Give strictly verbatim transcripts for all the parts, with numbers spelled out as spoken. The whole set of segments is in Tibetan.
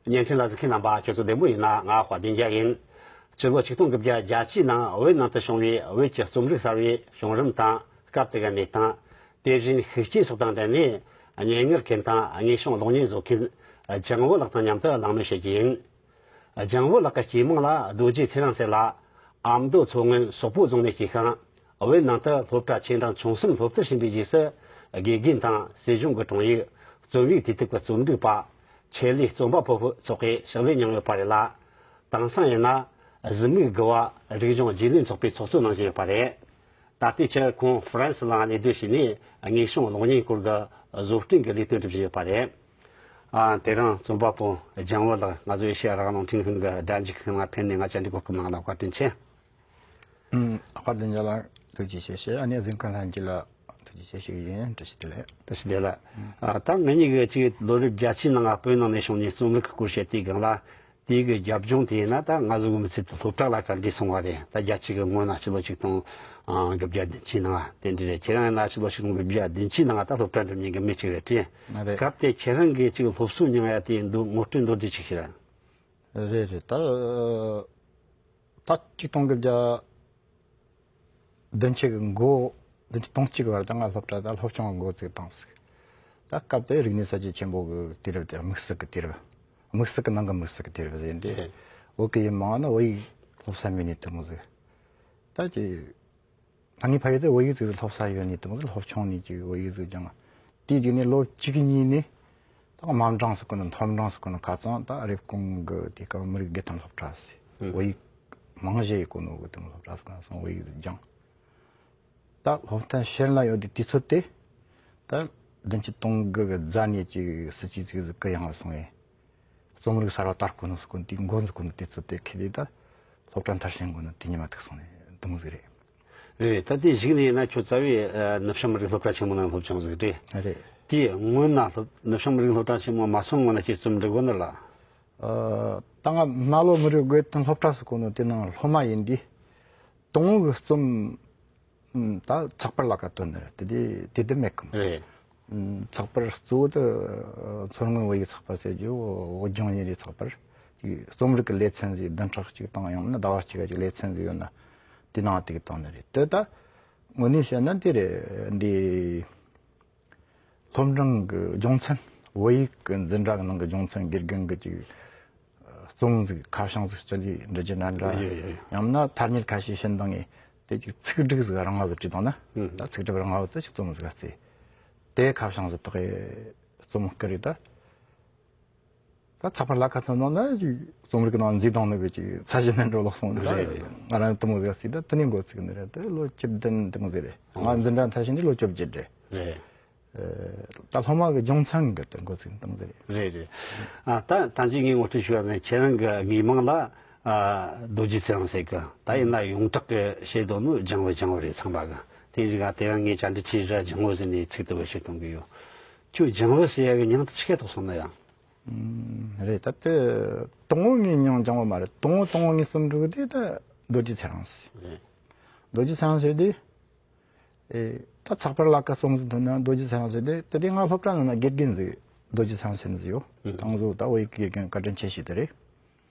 བརྙན་འཕྲིན་ལ་གཟིགས་མཁན་རྣམ་པ་ཁྱོད་ཚོ་བདེ་མོ་ཡིན་ན། ང་དཔལ་ལྡན་རྒྱལ་ཡིན། སྤྱི་ལོ་ཆིག་སྟོང་དགུ་བརྒྱ་བརྒྱད་ཅུའི་ནང་བོད་ནང་དུ་བྱུང་བའི་བོད་ཀྱི་རྩོམ་རིག་གསར་བའི་བྱུང་རིམ་དང་། སྐབས་དེ་གི་གནས་སྟངས། དེ་བཞིན་ཤུགས་རྐྱེན་སོགས་དང་འབྲེལ་ནས། སྙན་ངག་མཁན་དང་དངོས་བྱུང་གློག་བརྙན་བཟོ་མཁན་ལྗང་བུ་ལགས་དང་མཉམ་དུ་གླེང་མོལ་བྱེད་ཀྱི་ཡིན། ལྗང་བུ་ལགས་ཀྱི་སྐྱེས་མིང་ལ་རྡོ་རྗེ་ཚེ་རིང་ཟེར་ལ། ཨ་མདོ་མཚོ་སྔོན་སོག་པོ་རྫོང་ནས་སྐྱེས་ཤིང་། བོད་ནང་དུ་སློབ་གྲྭ་ཆེ་འབྲིང་ཆུང་གསུམ་སློབ་མཐར་ཕྱིན་པའི་རྗེས་སུ། དགེ་རྒན་དང་སྲིད་གཞུང་གི་དྲུང་ཡིག་རྩོམ་ཡིག་དུས་དེབ་ཀྱི་རྩོམ་སྒྲིག་པ། ཆེད་ལས་རྩོམ་པ་པོ་སོགས་ཀྱི་ཕྱག་ལས་མྱངས་ཡོད་པ་རེད་ལ། དེང་སང་ཡིན་ན་གཟི་མིག་དགུ་བ་རིག་གཞུང་རྗེས་ལུས་ཚོགས་པའི་ཚོགས་གཙོ་གནང་བཞིན་ཡོད་པ་རེད། ད་ལྟའི་ཆར་ཁོང་ཧྥ་རན་སི་ལ་གནས་སྡོད་བྱས་ནས་དངོས་བྱུང་གློག་བརྙན་སྐོར་གྱི་བཟོ་སྐྲུན་གྱི་ལས་དོན་སྒྲུབ་བཞིན་ཡོད་པ་རེད། ཨ། དེ་རིང་རྩོམ་པ་པོ་ལྗང་བུ་ལགས་ང་ཚོའི་ཨེ་ཤེ་ཡ་རང་དབང་རླུང་འཕྲིན་ཁང་གི་སྒྲ་འཇུག་ཁང་ལ་ཕེབས་ནས་ང་བཅར་འདྲི་གོ་སྐབས་གནང་ལ་བཀའ་དྲིན་ཆེ། ཨུམ། དཔལ་ལྡན་རྒྱལ་ལགས་ཐུགས་རྗེ་ཆེ་ཞུ། ཨ་ནི་གཟིགས་མཁན་ལྷན་རྒྱས་ལ་ཐུགས་རྗེ་ཆེ་ཞུ་གི་ཡིན། བཀྲ་ཤིས་བདེ་ལེགས། བཀྲ་ཤིས་བདེ་ལེགས། ཨ། ད་ངེད་གཉིས་ཀྱིས་ཅིག་ལོ་རབས་བརྒྱད་ཅུའི་ནང་བོད་ནང་ནས་བྱུང་ནས་རྩོམ་རིག་གི་སྐོར་བཤད་དུས་སྒང་ལ། དེའི་གི་རྒྱབ་ལྗོངས་དེ་ཡིན་ན། ད་ང་ཚོ་གི་མི་ཚེ་དེ་སློབ་གྲྭ་ལ་ག་འདྲས་སོང་བ་རེད། ད་བརྒྱད་ཅུ་གི་སྔོན་ན་ཕྱི་ལོ་ཆིག་སྟོང་དགུ་བརྒྱ་བདུན་ཅུའི་ནང་དེ་འདྲ་རེད། ཁྱེད་རང་ཡིན་ན་ཕྱི་ལོ་ཆིག་སྟོང་དགུ་བརྒྱ་བདུན་ཅུའི་ནང་ད་སློབ་གྲྭ་འགྲིམ་མཁན་གི་མི་གཅིག་རེད་དྲན། རེད། སྐབས་དེ་ཁྱེད་རང་གིས་ཅིག་སློབ་གསོ་མྱངས་ཡ་དེ་འདུག་ངོ་སྤྲོད་མདོར་བསྡུས་ཅིག་ཞུ་ར། རེད་རེད། ད་ད་ཆིག་སྟོང་དགུ་བརྒྱ་བདུན་ཅུ་གི་འགོ། བདུན་ཅུ་དོན་གཅིག་གི་བར་དུ་ང་སློབ་གྲྭ་ད་སློབ་སྦྱོང་འགོ་བཙུགས་བཏང་ཟིག། ད་སྐབས་དེ་རིག་གནས་གསར་བརྗེ་ཆེན་པོ་གི་དུས་རབས་དེ། དམིགས་བསལ་གི་དུས་རབས། དམིགས་བསལ་གི་ནང་གི་དམིགས་བསལ་གི་དུས་རབས་ཟིག་ཡིན་ཏེ། བོད་གི་ཡུལ་མང་ན་བོད་ཡིག་སློབ་ས་མེད་ནས་དེ་མོ་ཟིག། ད་ཅི། ད་ངའི་ཕ་ཡུལ་དེ་བོད་ཡིག་ཟིག་སློབ་ས་ཡོད་ནས་དེ་མོ་ཟིག། སློབ་ཆུང་ནས་ཅིག་བོད་ཡིག་ཟིག་སྦྱངས། དེའི་རྗེས་ནས་ལོ་གཅིག་གཉིས་ནས་ད་དམའ་འབྲིང་ཟེར་གོ་ནོ། མཐོ་འབྲིང་ཟེར་གོ་ནོ་ཁ་ཚང་ད་རེབ་གོང་གི་དེ་སྐབས་མི་རིགས་དགེ་ཐོན་སློབ་གྲྭ་ཟེར། ཨུ། བོད་ཡིག་རྨང་གཞི་ཡོད་གོ་ནོ་གི་དེ་མོ་སློབ་གྲྭ་ཟིག་ང་སོང་། བོད་ཡིག་ཟིག་སྦྱངས། ད་སློབ་ཐོན་ཕྱིར་ལ་ཡོད་དུས་དུས་ཚོད་དེ། ད་བདུན་ཅུ་དོན་དགུ་གི་རྫ་ནས་ཅིག་སྲིད་ཇུས་ཅིག་ཟིག་གི་ཡང་སོང་ངས། རྩོམ་རིག་གསར་བ་དར་གོ་ནོ་ཟེར་གོ་ནོ་དེ་འགོ་འཛུགས་གོ་ནོ་དུས་ཚོད་དེ་ཁེལ་ལས། ད་སློབ་གྲྭ་མཐར་ཕྱིན་གོ་ནོ་དེ་ཉི་མ་ཐུག་སོང་ནས་འདི་མོ་ཟིག་རེད། རེད། ད་དེ་གཞུག་ནས་ཡིན་ན་ཁྱོད་རྩ་བའི་ཨ་ནུབ་བྱང་མི་རིགས་སློབ་གྲྭ་ཆེན་མོ་ནང་སློབ་སྦྱོང་ཟིག་རེད། རེད། དེའི་སྔོན་ན་སློབ་ནུབ་བྱང་མི་རིགས་སློབ་གྲྭ་ཆེན་མོ་མ་སོང་སྔོན་ན་ཁྱེད་རྩོམ་འབྲི་གོ་ནི་ལ། ཨ། ད་ང་རྣ་ལོ་མི་རིགས་དགེ་ཐོན་སློབ་གྲྭ་ཟེར་གོ་ནོ་དེ་ནང་སློབ་མ་ཡིན་དུས། དང་བོ་གི་རྩོམ། ཨུམ། ད་ཚགས་པར་ལ་ཁ་ཐོན་ནི་རེད། དེ་དེ་དེ་དེ་མེད་གི་མོ། རེད། ཨུམ། ཚགས་པར་གཙོ་བོ་དེ་མཚོ་སྔོན་བོད་ཡིག་ཚགས་པར་ཟེར་རྒྱུ། བོད་ལྗོངས་ཉིན་རེའི་ཚགས་པར་ཅིག། རྩོམ་རིག་གི་ལེ་ཚན་ཟིག་བདུན་ཕྲག་གཅིག་དང་ཡང་ན་ཟླ་བ་གཅིག་ག་ཅིག་ལེ་ཚན་ཟིག་ཡོད་ན། དེ་ནང་དེ་གི་བཏང་ནི་རེད། དེ་ད་དངོས་གནས་བཤད་ན་དེ་རེད། འདི་སློབ་འབྲིང་གི་སྦྱོང་ཚན། བོད་ཡིག་གི་འཛིན་གྲྭ་གི་ནང་གི་སྦྱོང་ཚན་དགེ་རྒན་གི་ཅིག་རྩོམ་ཟིག་ཁ་བྱང་ཟིག་སྤྱི་ལེ་འབྲི་རྒྱུ་འདྲ་འདྲ། ཡོད་ཡོད་ཡོད། ཡང་ན་ཐ་སྙད་ཁ་ཤས་བྱིན་བཏང་ངས་དེ་ཅིག་ཚིག་སྒྲིག་ཟིག་རང་ང་ཟིག་བྲིས་བཏང་ན། ཨུ། ད་ཚིག་སྒྲིག་རང་ང་ཟིག་ད་ཅིག་རྩོམ་ཟིག་ག་བརྩིས། དེ་ཁ་བྱང་ཟིག་དག་གི་རྩོམ་སྐུ་རིགས་ད། ད་ཚགས་པར་ལ་ཁ་ཐོན་ནང་ན་ཅིག་རྩོམ་རིག་ནང་འཛུལ་བཏང་ནི་གི་ཅིག་ཚད་གཞི་ནས་འགྲོ་ལོག་སོང་ནི་རེད། རེད་རེད། ང་རང་དེ་མོ་ཟིག་ག་བརྩིས། ད་དེ་ནས་འགོ་ཚུགས་ནི་རེད། དེ་ལོ་བཅུ་བདུན་དེ་མོ་ཟིག་རེད། ང་འཛིན་གྲྭ་མཐར་ཕྱིན་དུས་ལོ་བཅོ་བརྒྱད་རེད། རེད། ད་སློབ་མ་གི་སྦྱོང་ཚན་གི་དེ་འགོ་ཚུགས་དང་ཟེར། རེད་རེད། ཨ། ད་ད་ཅི་ངས་ངོ་སྤྲོད་ཞུ་བ་ནི་ཁྱེད་རང་གི་དངོས་མིང་ལ། ཨ། རྡོ་རྗེ་ཚེ་རིང་ཟེར་གི། ད་ཡིན་ན་ཡོངས་གྲགས་ཀྱི་བཤད་དོན་ནི་ལྗང་བུ་ལྗང་བུ་རེད་ཚང་མ་གི། དེ་རིགས་ཨ། དེ་རིང་ངས་བཅར་འདྲི་བྱས་ར་ལྗང་བུ་ཟེར་ནས་ཚིག་དེ་བེད་སྤྱོད་གཏོང་གི་ཡོད། ཁྱོད་ལྗང་བུ་ཟེར་ཡ་གི་མྱིང་དེ་ཆི་གེ་ཐོགས་སོང་ན་ཡང་། ཨུམ། རེད། ད་དེ་དང་བོ་ངའི་མྱིང་ལྗང་བུ་མ་རེད། དང་བོ་དང་བོ་ངའི་རྩོམ་སྒྲིག་དེ་ད་རྡོ་རྗེ་ཚེ་རིང་ཟེར། རེད། རྡོ་རྗེ་ཚེ་རིང་ཟེར་དེ། ཨེ། ད་ཚགས་པར་ལ་ཁ་རྩོམ་ཟིག་ཐོན་ན་རྡོ་རྗེ་ཚེ་རིང་ཟེར་དེ། དེ་དུས་ང་སློབ་གྲྭ་ནང་ན་དགེ་རྒན་ཟིག་རྡོ་རྗེ་ཚེ་རིང་ཟེར་ནི་ཟིག་ཡོད། ཨུ། དང་བོ་ད་བོད་ཡིག་དགེ་རྒན་བཀའ་དྲིན་ཆེ་ཞིག་དེ་རེད།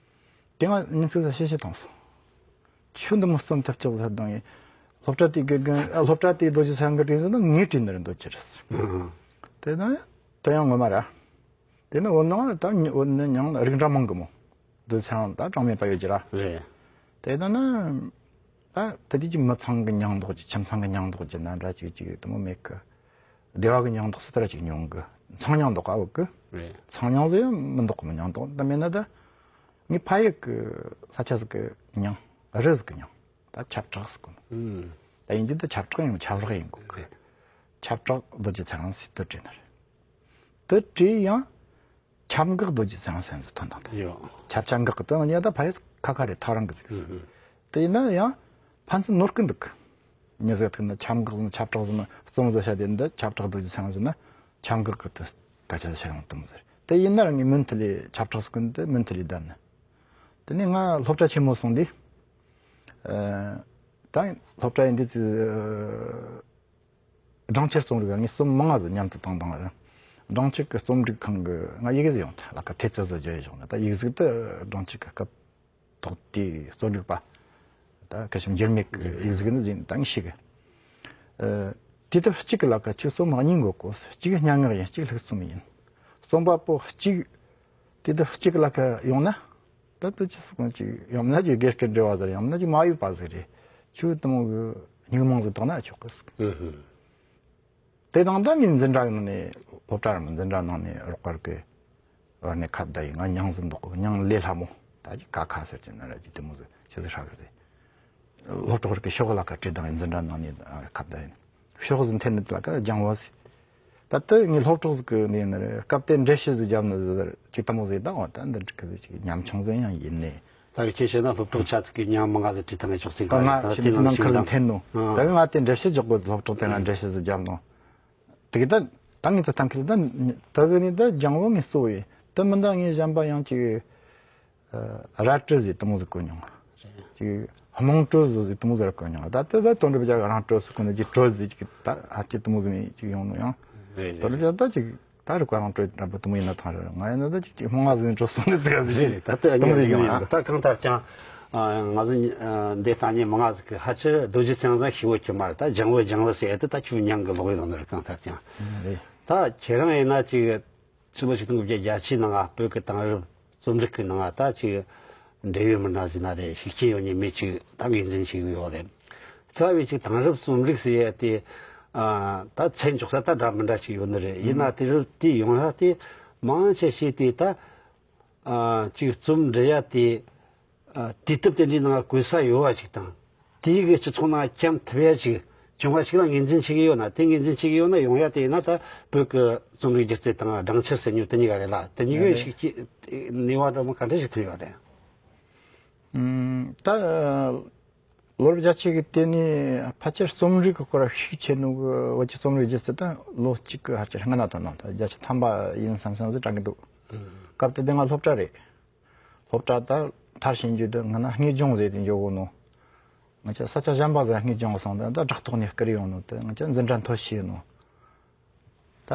དེ་ང་མྱི་ཚོ་ལ་གཤེ་གཤེ་བཏང་སོང་། ཁྱོད་འདི་མོ་རྩོམ་ཐབས་ཅིག་ལ་དང་ཡིན། སློབ་གྲྭ་དེའི་དགེ་རྒན། ཨ། སློབ་གྲྭ་དེའི་རྡོ་རྗེ་ཚེ་རིང་གིས་བྲིས་ཟིན་ན་ངས་བྲིས་ནི་རེད་འདོད་ཀྱི་རེད། ཨུ། དེ་ན་དེ་ཡང་ངོ་མ་ར། དེ་ནི་བོད་ནང་ད་བོད་ནི་མྱིང་རིགས་འདྲ་མང་གི་མོ། རྡོ་རྗེ་ཚེ་རིང་ད་གྲངས་མེད་པ་ཡོད་ཀྱི་ར། རེད། དེ་ལྟ་ན། ད་དེ་དུས་ཀྱི་མི་ཚང་གི་མྱིང་འདོགས་ཀྱི། ཁྱིམ་ཚང་གི་མྱིང་འདོགས་ཀྱི་ན་འདྲ་ཅིག་ཅིག་དེ་མོ་མེད་གི། སྡེ་བ་གི་མྱིང་འདོགས་སུ་དེ་འདྲ་ཅིག་ཉུང་གི། མཚང་མྱིང་འདོགས་ག་ཡོད་གི། རེད། མཚང་མྱིང་ཟིག་ཡང་མི་འདོགས་གི་མོ། མྱིང་འདོགས་ད་མེད་ན། ད་ངའི་ཕ་ཡུལ་གི་ས་ཆ་ཟིག་གི་མྱིང་། རི་ཟིག་གི་མྱིང་། ད་ཆབ་བྲག་ཟེར་གོ་ནོ། ཨུམ། ད་ཡིན་དུས་ད་ཆབ་བྲག་ཡིན་ཆབ་རག་ཡིན་དགོས་གི། རེད། ཆབ་བྲག་རྡོ་རྗེ་ཚེ་རིང་ཟེར་དེ་བྲིས་ནི་རེད། དེ་བྲིས་ཡང་། ཆབ་འགག་རྡོ་རྗེ་ཚེ་རིང་ཟེར་ནི་ཟིག་ཐོན་བཏང་། ད་ཡོད། ཆབ་ཆ་འགག་གི་དོན་ཡང་ད་ཕ་ཡུལ་ཁ་ཁ་རེད། ཐག་རིང་གི་ཟིག། ཨུ་ཧུ། དེ་ཡིན་ན་ཡང་ཕན་ཚུན་ནོར་གི་འདུག། མྱི་ཟིག་ཐུག་ན་ཆབ་འགག་ཟེར་ན་ཆབ་བྲག་ཟེར་ན། རྩོམ་བཟོ་བྱ་དེ་འདི་ཆབ་བྲག་རྡོ་རྗེ་ཚེ་རིང་ཟེར་ན་ཆབ་འགག་གི་དེ་སྐད་ཆ་ཟིག་བཤད་ཡོང་དུ་མོ་ཟེར། དེ་ཡིན་ན་ར་ངས་མིན་ཐི་ལི་ཆབ་བྲག་ཟེར་གི་འདི་མིན་ཐི་ལི་བསྡད་ནི། དེ་ནས་ང་སློབ་གྲྭ་ཆེན་མོ་སོང་དུས། ཨ། ད་སློབ་གྲྭ་ཡིན་དུས་ཚེ། སྦྲང་ཆར་རྩོམ་རིག་ག་ངས་རྩོམ་མང་ང་ཟིག་མཉམ་དུ་བཏང་བཏང་ར། སྦྲང་ཆུ་གི་རྩོམ་སྒྲིག་ཁང་གི་ང་ཡི་གེ་ཟིག་ཡོང་ཐལ་ལ་ཁ་ཐེ་ཚོ་ཟོ་རྒྱ་ཡི་བཞག་ན་ད་ཡིག་གཟུགས་དུ་སྦྲང་ཆུ་གི་སྐབས་ཐོག་དེའི་རྩོམ་སྒྲིག་པ་ད་སྐུ་ཞབས་འགྱུར་མེད་ཀྱི་ཡིག་གཟུགས་ནི་ཟིན་ད་ངས་ཤེས་གི། དུས་དེབ་གཅིག་གི་ལ་ཁ་ཆུ་རྩོམ་གཉིས་འགོད་གོ། གཅིག་སྙན་ངག་ཡིན། གཅིག་ལྷུག་རྩོམ་ཡིན། རྩོམ་པ་པོ་གཅིག་དུས་དེབ་གཅིག་གི་ལ་ཁ་ཡོང་ན་ད་དུ་ཅི་སོགས་ཅིག་ཡང་ན་ཅིག་དགེ་སྐད་འབྲེལ་བ་ཟེར་ཡང་ན་ཅིག་མ་ཡིག་པ་ཟིག་རེད། ཆུ་དུ་མོ་གི་སྙིགས་མང་ཟིག་བཏང་ན་ཆོག་གི། དེ་དང་ད་ངས་འཛིན་གྲྭ་ནང་ནས་སློབ་གྲྭ་རམ་འཛིན་གྲྭ་ནང་ནས་རོགས་པར་གི་བར་ནས་ཁ་བརྡ་ཡིན། ང་མྱང་ཟིན་འདུག་གི། མྱང་ལས་སླ་མོ་ད་ཅིག་ཀ་ཁ་ཟེར་གྱི་ན་ར་ཅིག་དེ་མོ་ཟིག་ཆི་ཟིག་ཧྲ་གི་རེད། སློབ་གྲོགས་རིགས་ཀྱི་ཤོག་ལ་ཁ་བྲིས་དང་འཛིན་གྲྭ་ནང་ནས་ཁ་བརྡ་ཡིན། ཤོག་ཟིག་འཐེན་ནི་ལ་ཁ་སྦྱང་བ་ཟིག་ད་ལྟ་ངའི་སློབ་གྲོགས་ཟིག་གི་ནས་ནི་སྐབས་དེ་འགྲེལ་བཤད་ཟིག་བརྒྱབ་ནི་ཟིག་ཅིག་དེ་མོ་ཟིག་ད་འོ་ད་འདི་འགྲིག་གི་ཟིག་ཅིག་ཉམ་ཆུང་ཟིག་ཡང་ཡིན་ནས། ད་གི་ཁྱེད་བཤད་ན་སློབ་གྲོགས་ཆ་ཚིག་གི་མྱིང་མི་ང་ཟིག་བྲིས་དང་ངས་ཆོག་ཟིག་ད་ང་ཁྱེད་ནང་ཁུལ་འཐེན་ནོ། ད་གི་ང་དེ་འགྲེལ་བཤད་རྒྱག་དགོས། སློབ་གྲོགས་དེ་ང་འགྲེལ་བཤད་ཟིག་བརྒྱབ་ནོ། དེ་གི་ད་ད་ངས་ད་ཐང་ཁུལ་ད་ད་གི་ནི་ད་སྦྱང་བོ་ངས་གཙོ་བོ་ཡིན། དེ་མིན་ད་ངས་གཞན་པ་ཡང་ཅིག་རལ་གྲི་ཟིག་དེ་མོ་ཟིག་གོན་མྱོང་། ཅིག་རྨོངས་གྲི་ཟིག་དེ་མོ་ཟིག་གོན་མྱོང་། ད་དེ་ད་དོན་གྲུབ་རྒྱལ་གི་རང་གྲི་ཟིག་གོན་ནི་ཅིག་གྲི་ཟིག་ཅིག་ད་ཨ་ཅེ་དེ་མོ་ཟིག་ནས་ཅིག་ཡོང་ནོ་ཡང་། དོན་གྲུབ་རྒྱལ་ད་ཅིག་ད་རུ་ཀ་རང་གྲི་འདྲ་པོ་དེ་མོ་ཡིན་ན་ཐང་རེད། ང་ཡིན་ན་ད་ཅིག་ཅིག་རྨོངས་ང་ཟིག་ནས་གྲི་ཟིག་གོན་ནི་ཟིག་ག་ཟིག་རེད། ད་དེ་དེ་མོ་ཟིག་ཡོང་ཡང་། ད་གང་ལྟར་ཀྱང་ང་ཚོ་འདི་ལྟ་ཉིན་མི་ང་ཟིག་གི་ཧ་ཅིར་རྡོ་རྗེ་ཚང་ཚང་ཤི་བོ་ཁྱི་མ་རེད། ད་སྦྱང་བོ་སྦྱང་བོ་ཟེར་ཡ་དེ་ད་ཁྱོད་མྱང་གི་ལོག་ཡོད་ནི་རེད། གང་ལྟར་ཀྱང་ད་ཁྱེད་རང་ཡིན་ན་ཅིག་ཕྱི་ལོ་ཆིག་སྟོང་དགུ་བརྒྱ་བརྒྱད་ཅུའི་ནང་བོད་ཀྱི་དེང་རབས་རྩོམ་རིག་གི་ནང་ད་ཅིག་འབྲེལ་ཡོད་མི་སྣ་ཟིན་ན་རེད། ཤུགས་རྐྱེན་ཡོད་ཉེན་མེད་ཅིག་ད་ངོས་འཛིན་བྱེད་ཀྱི་ཡོད་རེད། རྩ་བའི་ཅིག་དེང་རབས་རྩོམ་རིག་ཟེར་ཡ་དེ་ད་ཚན་འཇོག་ས་ད་འདྲ་མི་འདྲ་ཅིག་ཡོད་ནི་རེད། ཡིན་ན་དེ་རུ་དེ་ཡོང་ས་དེ་མང་ཆེ་ཤོས་དེ་ད་ཅིག་རྩོམ་འབྲི་ཡ་དེ། དུས་དེབ་དེ་འདྲའི་ནང་བཀོད་ས་ཡོད་པ་ཞིག་དང་། དེའི་གི་སྤྱི་ཚོགས་ནང་འཁྱམ་ཐུབ་ཡ་ཞིག་བྱུང་བ་ཞིག་ལ་ངོས་འཛིན་བྱེད་ཀྱི་ཡོད་ན། དེ་ངོས་འཛིན་བྱེད་ཀྱི་ཡོད་ན་ཡོང་ཡ་དེ་ཡིན་ན་ད་བོད་ཀྱི་རྩོམ་རིག་སྒྱུ་རྩལ་དང་སྦྲང་ཆར་ཟེར་མྱོང་དེ་གཉིས་ཀ་རེད་ལ། དེ་གཉིས་ཀའི་ཞིག་གི་ནུས་པ་འདྲ་མོ་ག་འདྲ་ཞིག་ཐོན་ཡོད་རེད། ད་ལོ་རབས་བརྒྱད་ཅུ་གི་དེ་ནས་ཕལ་ཆེར་རྩོམ་རིག་གི་སྐོར་ཤུགས་ཆེ་ནོ་གི་བོད་ཀྱི་རྩོམ་རིག་སྒྱུ་རྩལ་ད་ལོ་གཅིག་གི་ཕལ་ཆེར་སྔ་ན་ཐོན་ནོ། ད་བརྒྱད་ཅུ་ཐམ་པ་ཡིན་བསམ་བསམ་ཟིག་དྲན་གི་འདུག་སྐབས་དེ་དེ་ང་སློབ་གྲྭ་རེད། སློབ་གྲྭ་ད་མཐར་ཕྱིན་རྒྱུ་དེ་ང་ན་དངོས་སྦྱོང་ཟེར་དེ་འཇོག་གོ་ནོ། ང་ཅག་ས་ཆ་གཞན་པ་ཟིག་དངོས་སྦྱོང་སོང་ད་ད་བྲག་ཐོག་ནས་བསྐུར་ཡོང་ནོ། དེ་ང་ཅག་འཛིན་གྲྭ་མཐོ་ཤོས་ནོ། ད་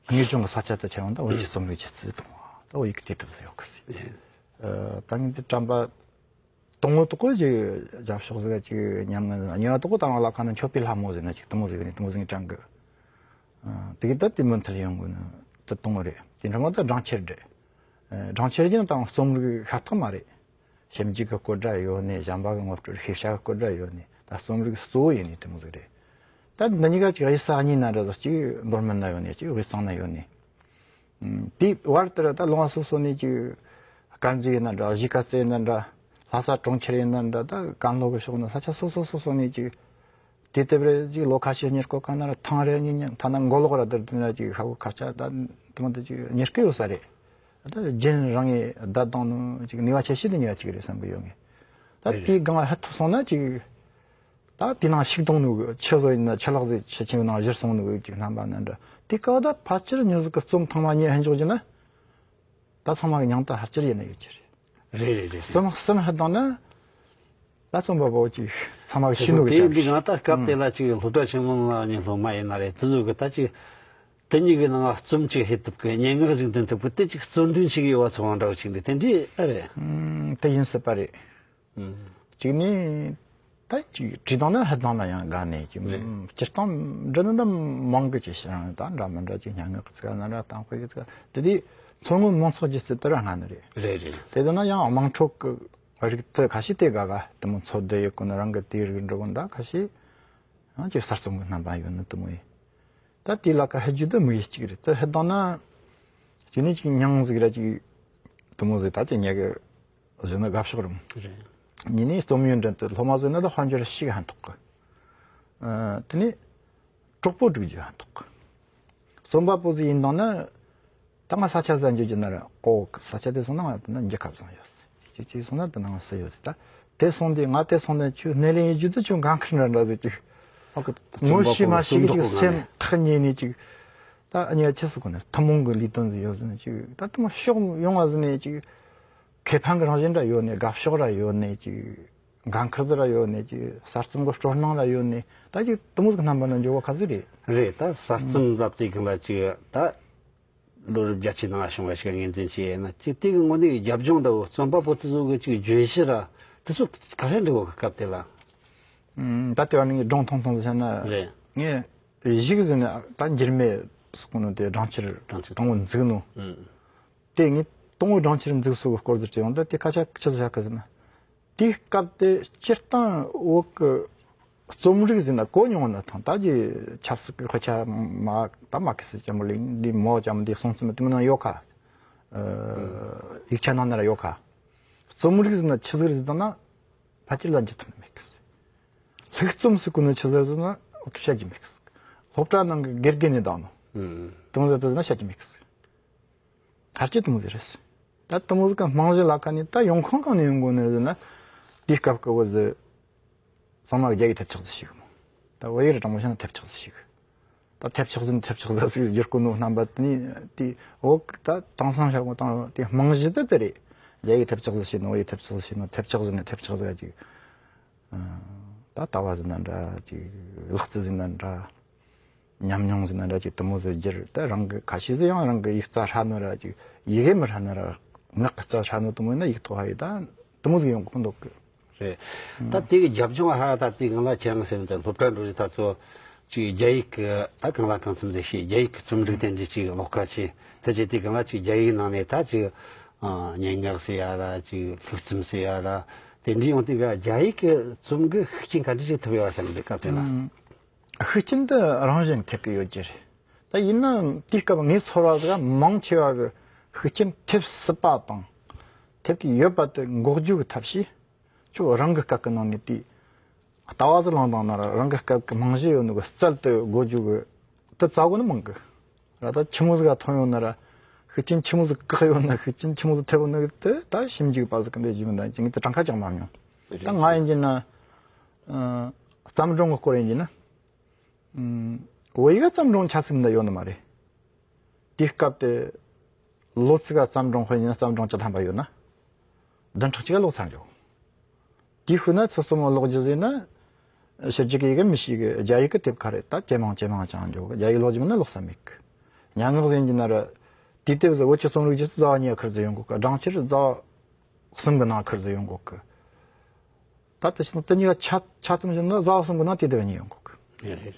དངོས་སྦྱོང་གི་ས་ཆ་དེ་ཆ་ཡོང་ད་བོད་ཀྱི་རྩོམ་རིག་སྒྱུ་རྩལ་དང་ད་བོད་ཡིག་གི་དེ་དུ་ཟིག་ཡོད་གི་ཟིག་ད་ངས་དེ་དྲན་པ་དང་བོ་དག་གོ་ཅིག་རྒྱབ་ཕྱོགས་ཟིག་ཅིག་ཉམས་ངན་ཟིག་གཉིས་པ་དག་གོ་ད་ང་ལ་ཁ་ན་མཆོད་པའི་ལྷ་མོ་ཟེར་ན་ཅིག་དུ་མོ་ཟིག་ནས་དུ་མོ་ཟིག་དྲན་གི། དེ་གི་ད་དེ་མུ་མཐུད་ཡོང་དགོས་ནི་དེ་དང་བོ་རེད། དེ་འཕྲོ་མ་ད་སྦྲང་ཆར་རེད། སྦྲང་ཆར་གྱི་ནང་ད་རྩོམ་རིག་ཤ་སྟག་མ་རེད། ཞིབ་འཇུག་གི་སྐོར་འདྲ་ཡོད་ནི། གཞན་པ་གི་ངོ་སྤྲོད་ཤེས་བྱ་གི་སྐོར་འདྲ་ཡོད་ནི། ད་རྩོམ་རིག་གཙོ་བོ་ཡིན་ནི་དེ་མོ་ཟིག་རེད། ད་འདི་གཉིས་ཀ་ཅིག་གཡུལ་ས་གཉིས་ན་འདྲ་ཟིག་ཅིག་མདོ་སྨད་ན་ཡོད་ནི། ཅིག་དབུས་གཙང་ན་ཡོད་ནི། དེའི་བར་དུ་ད་ལུང་བ་སོ་སོ་ནས་ཅིག་དཀར་མཛེས་ཡིན་ན་འདྲ། གཞིས་ཀ་རྩེ་ཡིན་ན་འདྲ། ལྷ་ས་གྲོང་ཁྱེར་ཡིན་ན་འདྲ། ད་ཀན་ལྷོ་གི་ཕྱོགས་ན་ས་ཆ་སོ་སོ་སོ་སོ་ནས་ཅིག་དེ་ལྟ་བུར་ཅིག་ལོ་ཁ་ཤས་གཉེར་སྐོར་གང་ན་ར་ཐང་རེ་གཉིས་གཉིས་ཐ་ན་མགོ་ལོག་ར་དེར་དེ་ན་ཅིག་ཤ་བོ་ཁ་ཆ་ད་དེ་མོ་དེ་ཅིག་གཉེར་སྐོར་ཡོད་ས་རེད། ད་རྒྱུན་རིང་ངེ་བསྡད་བཏང་ནོ་ཅིག་ནུས་པ་ཆེ་ཤོས་དེ་ནུས་པ་ཅིག་རེད་བསམ་གི་ཡོད་ངེ། ད་དེའི་སྒང་ལ་ཧད་ཐུབ་སོང་ན་ཅིག་ད་དེ་ནང་ཞུགས་བཏང་ནོ་གི་ཆུ་ཟོ་ཡིན་ན་ཆུ་ལག་ཟིག་ཆུ་ཆེན་པོའི་ནང་བཞུར་སོང་ནོ་གི་ཅིག་རྣམ་པ་ན་འདྲ། དེ་སྐབས་ད་ཕལ་ཆེར་མྱི་ཟིག་གི་རྩོམ་ཐེངས་མ་གཉིས་ཧན་འཇོག་རྒྱུ་ན། ད་ཚང་མ་གི་མྱིང་ད་ཕལ་ཆེར་ཡིན་ན་ཡོད་ཀྱི་རེད། རེད་རེད་རེད། རྩོམ་གསུམ་ཧ་དང་ན་ད་རྩོམ་པ་པོ་ཅིག་ཚང་མ་གི་ཤེས་ནོ་གི་དེ་ཡིན་དུས་ང་ད་སྐབས་དེ་ལ་ཅིག་སློབ་གྲྭ་ཆེན་མོ་ལ་ཉིན་སློབ་མ་ཡིན་ན་རེད། དེ་ཚོ་གི་ད་ཅིག་དེ་གཉིས་ཀྱི་ནང་རྩོམ་ཅིག་ཧེ་ཐུབ་གི་སྙན་ངག་ཅིག་འདོན་ཐུབ་གི་དེ་ཅིག་བརྩོན་འགྲུས་ཅིག་ཡོད་པ་ཚོ་བ་འདྲ་བོ་ཅིག་འདུག་དེ་འདྲའི་ཨ་རེད། ཨུམ། དེ་ཡིན་སྲིད་པ་རེད། གཅིག་ནི་ད་ཅིག་བྲིས་བཏང་ན་ཧ་དང་ན་ཡང་དགའ་ནས་ཅིག་རེད། སྤྱིར་བཏང་འབྲི་ནི་འདྲ་མང་གི་ཅིག་ཤི་རང་ད་འདྲ་མི་འདྲ་ཅིག་སྙན་ངག་གི་ཚིག་ན་འདྲ་དང་དཔེ་གི་ཚིག་དེ་དུས་མཚོ་སྔོན་མང་ཚོགས་ཀྱི་སྲིད་དུ་ར་སྔ་ནི་རེད། རེད་རེད། དེ་དུས་ན་ཡང་དམངས་ཁྲོད་ཀྱི་རིགས་དེ་ཁ་ཤས་དེ་དགའ་ག་དེ་མོ་འཚོ་བསྡད་ཡོད་གོ་ནི་རང་གི་དེའི་རིགས་འགྲོ་གོ་ད་ཁ་ཤས་ཡང་ཅིག་གསར་རྩོམ་གི་རྣམ་པ་ཡོད་ནི་དེ་མོ་ཡིན། ད་དེ་ལ་ཁ་ཧི་རྒྱུ་དེ་མི་ཡི་གཅིག་རེད། དེ་ཧི་དང་ན་གཅིག་ནི་གཅིག་མྱང་ཟིག་ར་གཅིག་དེ་མོ་ཟིག་ད་ཅི་ཉེ་གི་བཟོས་ན་དགའ་ཕྱོགས་རུང་། རེད། གཉིས་ནི་རྩོམ་ཡོན་ཏན་དེ་སློབ་མ་བཟོས་ན་ད་དཔལ་འབྱོར་ཞིག་ཧན་ཐོག་གི། ཨ་དེ་ནི་གྲོགས་པོ་སྒྲིག་རྒྱུ་ཧན་ཐོག་གི། རྩོམ་པ་པོ་ཟིག་ཡིན་དང་ན་ད་ང་ས་ཆ་ཟ་འཇུ་རྒྱུ་ན་ར་ཨོ་ས་ཆ་དེ་སོང་ན་ང་ད་ན་འཇུ་ཁབ་བཟང་ཡོད་ཟིག་ཅིག་ཅིག་སོང་ན་ད་ན་ང་སུ་ཡོད་ཟིག་ད་དེ་སོང་དེ་ང་དེ་སོང་ན་ཁྱོད་སྣེ་ལེན་ཡེད་རྒྱུ་དེ་ཁྱོད་འགན་ཁུར་འདྲ་འདྲ་ཟིག་ཅིག་ཨོ་གི་ངོ་ཤེས་མ་ཤེས་གི་ཅིག་སེམས་ཐག་ཉེ་ནས་ཅིག་ད་ཨ་ནི་ཆི་སུ་གོ་ནས་ཐུན་མོང་གི་ལས་དོན་ཟིག་ཡོད་ཟིན་ཅིག་ད་དུ་མ་ཕྱོགས་ཡོང་བ་ཟིན་ནས་ཅིག་ཁེ་ཕན་གི་རང་བཞིན་ར་ཡོད་ནས་དགའ་ཕྱོགས་ར་ཡོད་ནས་ཅིག་འགན་ཁུར་ཟིག་ར་ཡོད་ནས་ཅིག་གསར་རྩོམ་གི་སྤྲོ་སྣང་ར་ཡོད་ནས་ད་ཅིག་དུ་མོ་ཟིག་རྣམ་པ་ན་འཇོག་བ་ཁ་ཟིག་རེད། རེད། ད་གསར་རྩོམ་ལབ་དེ་གི་ལ་ཅིག་ད་ ལོ་རབས་བརྒྱད་ཅུའི་ནང་ལ་བྱུང་བ་ཞིག་ངོས་འཛིན་བྱས་ཡིན་ན། ཅིག་དེ་གི་དངོས་གནས་རྒྱབ་ལྗོངས་འདྲ་བོ། རྩོམ་པ་པོ་དེ་ཚོ་གི་ཅིག་བརྗོད་གཞི་ར་དེ་ཚོ་ག་རེ་འདྲ་བོ་གི་སྐབས་དེ་ལ། ཨུམ། ད་ལྟ་བ་ནི་སྒྲུང་ཐུང་ཐུང་དུ་བཤད་ན། རེད། ངས་གཞུག་ཟིན་ནས་ད་འགྱུར་མེད་ཟེར་གོ་ནོ་དེ་སྦྲང་ཆར་སྦྲང་ཆར་དང་པོ་འཛུགས་ནོ། ཨུམ། དེ་ངས་དང་པོ་སྦྲང་ཆར་འཛུགས་སོ་གི་སྐོར་དུ་བྲིས་ཡོང་། ད་དེ་སྐད་ཆ་ཆི་ཟིག་བཤད་གི་ཟེར་ན། དེའི་སྐབས་དེ་སྤྱིར་བཏང་བོད་ཀྱི་རྩོམ་རིག་ཟེར་ན་གོ་མྱོང་ན་ཐང་། ད་ཀྱི་ཆབ་སྲིད་ཀྱི་དཔེ་ཆ་མ་ད་མ་ཁི་སི་ཅམ་པོ་ལིང་འདི་མོ་ཅམ་འདི་གསུང་རྩོམ་དེ་མི་ནང་ཡོད་ཁ། ཨ། ཡིག་ཆ་ནང་ན་ར་ཡོད་ཁ། རྩོམ་རིག་ཟེར་ན་ཆི་ཟིག་རེད་ཟེར་ན་ཕལ་ཆེར་ལ་འཇུ་ཐུབ་ནི་མེད་ཁི། ལྷུག་རྩོམ་ཟེར་གོ་ནི་ཆི་ཟིག་རེད་ཟེར་ན་བཤད་རྒྱུ་མེད་ཁི། སློབ་གྲྭ་ནང་གི་དགེ་རྒན་ནས་བཏང་ནོ། ཨུམ། དེ་མོ་ཟིག་རེད་ཟེར་ན་བཤད་རྒྱུ་མེད་ཁི། གལ་ཆེ་དེ་མོ་ཟིག་རེད། ད་དེ་མོ་ཟིག་གི་རྨང་གཞི་ལ་ཁ་ནས་ད་ཡོང་ཁུངས་གང་ནས་ཡོང་གོ་ནི་རེད་ཟེར་ན། དེའི་སྐབས་ཀྱི་བོད་ཟིག་ཚང་མ་རྒྱ་ཡིག་ཐེབས་ཆག་ཟིག་ཞིག་མོ། ད་བོད་ཡིག་ར་དྲང་མོ་བཤད་ན་ཐེབས་ཆག་ཟིག་ཞིག་ད་ཐེབས་ཆག་ཟིག་ཐེབས་ཆག་ཟིག་ཟེར་གོ་ནོ་རྣམ་པ་དེ་ནི་དེ་འོག་ད་དེང་སང་བཤད་གོ་དང་དེ་རྨང་གཞི་དེ་དེ་རེད། རྒྱ་ཡིག་ཐེབས་ཆག་ཟིག་བྱས་ནོ། བོད་ཡིག་ཐེབས་ཆག་ཟིག་བྱས་ནོ། ཐེབས་ཆག་ཟིག་ནས་ཐེབས་ཆག་ཟིག་ག་ཅིག་ཨ། ད་ལྟ་བ་ཟེར་ན་འདྲ་ཅིག་ལག་རྩལ་ཟེར་ན་འདྲ། ཉམས་མྱོང་ཟེར་ན་འདྲ་ཅིག་དེ་མོ་ཟིག་བསྒྱུར། ད་རང་གི་ཁ་ཤས་ཟིག་ཡང་རང་གི་ཡིག་རྩལ་ཧྲ་ནོ་ར་ཅིག་ཡི་གེ་མི་ཧྲ་ནོ་ར་ངག་གི་རྩལ་ཧྲ་ནོ་དེ་མོ་ཡིན་ན་ཡིག་ཐོག་ཧ་ཡི་ད་དེ་མོ་ཟིག་ཡོང་གི་འདུག་གི། རེད། ད་དེ་གི་རྒྱབ་ལྗོངས་ཧ་ད་དེ་གང་ལ་ཁྱེད་རང་ཟེར་ན་ད་སློབ་གྲྭ་འགྲོ་རིགས་ད་ཚོ་ཅིག་རྒྱ་ཡིག་གི་ད་གང་ལ་གང་འཚམ་ཟིག་ཤེས། རྒྱ་ཡིག་གི་རྩོམ་རིག་དེ་འདྲ་ཅིག་ཀློག་ཁ་ཆེ། ད་ཅིག་དེ་གང་ལ་ཅིག་རྒྱ་ཡིག་ནང་ནས་ད་ཅིག་ཨ། སྙན་ངག་ཟེར་ཡ་ར་ཅིག་ལྷུག་རྩོམ་ཟེར་ཡ་ར་དེ་འདྲ་ཡོང་དུས་ག་རྒྱ་ཡིག་གི་རྩོམ་གི་ཤུགས་རྐྱེན་ག་འདྲ་ཞིག་ཐེབས་ཡོད་བསམ་གི་སྐབས་དེ་ལ། ཨང་། ཤུགས་རྐྱེན་དེ་རང་བཞིན་ཐེབས་ཀྱི་ཡོད་ཀྱི་རེད། ད་ཡིན་ན་དེའི་སྐབས་ངའི་ཚོར་བ་ཟིག་མང་ཆེ་བ་གི་ཤུགས་རྐྱེན་ཐེབས་སྲིད་པ་དང་ཐེབས་ཀྱི་ཡོད་པ་དེ་འགོག་རྒྱུ་གི་ཐབས་ཤེས། ཁྱོད་རང་གི་སྐབས་ཀྱི་ནང་ནས་དེ། ལྟ་བ་ཟིག་བླངས་བཏང་ན་ར་རང་གི་སྐབས་ཀྱི་རྨང་གཞི་ཡོད་ནོ་གི་རྩལ་དེ་དགོས་རྒྱུ་གི་དེ་རྩ་བོ་ནི་མང་གི། ར་ད་ཆི་མོ་ཟིག་ག་ཐོན་ཡོད་ན་ར། ཤུགས་རྐྱེན་ཆི་མོ་ཟིག་བཀག་ཡོད་ན། ཤུགས་རྐྱེན་ཆི་མོ་ཟིག་ཐེབས་ཡོད་ན་གི་དེ་ད་ཞིབ་འཇུག་པ་ཟིག་གི་འདི་ཞིབ་འདང་ཅིག་ངས་དེ་གྲངས་ཀ་ཅང་མ་མྱོང་། ད་ང་ཡིན་གྱི་ན། ཨ། བརྩམས་སྒྲུང་གི་སྐོར་ཡིན་གྱི་ན། ཨུམ། བོད་ཡིག་ག་བརྩམས་སྒྲུང་ཆ་ཚིག་མི་འདྲ་ཡོད་ནི་མ་རེད། དེའི་སྐབས་དེ་ལོ་ཚིགས་ག་བརྩམས་སྒྲུང་དཔེ་ཡིན་ན་བརྩམས་སྒྲུང་བཅུ་ཐམ་པ་ཡོད་ན། བདུན་ཕྲག་གཅིག་ག་ཀློག་ཚར་འགྱོ། དེའི་ཤུལ་ན་ཚུར་རྩོམ་ཀློག་རྒྱུ་ཟེར་ན། ཕྱི་རྒྱལ་གི་ཡི་གེ་མི་ཤེས་གི། རྒྱ་ཡིག་གི་དེབ་ཁ་རེད། ད་ཇེ་མང་ཇེ་མང་བྱུང་འགྱོ་གི། རྒྱ་ཡིག་ཀློག་རྒྱུ་མིན་ན་ཀློག་ས་མེད་གི། སྙན་ངག་ཟེར་གྱི་ན་ར། དེའི་དེབ་ཟིག་བོད་ཀྱི་རྩོམ་རིག་རྒྱུ་ཟླ་བ་གཉིས་ཁུར་ཟིག་ཡོང་གོ་གི། སྦྲང་ཆར་ཟླ་བ་གསུམ་གི་ནང་ཁུར་ཟིག་ཡོང་གོ་གི། ད་དེ་བཞིན་དེ་གཉིས་ཀ་ཆ་ཆ་ཚང་བྱས་ན་ཟླ་བ་གསུམ་གི་ནང་དེ་དེབ་གཉིས་ཡོང་གོ་གི། ཡ་རེད།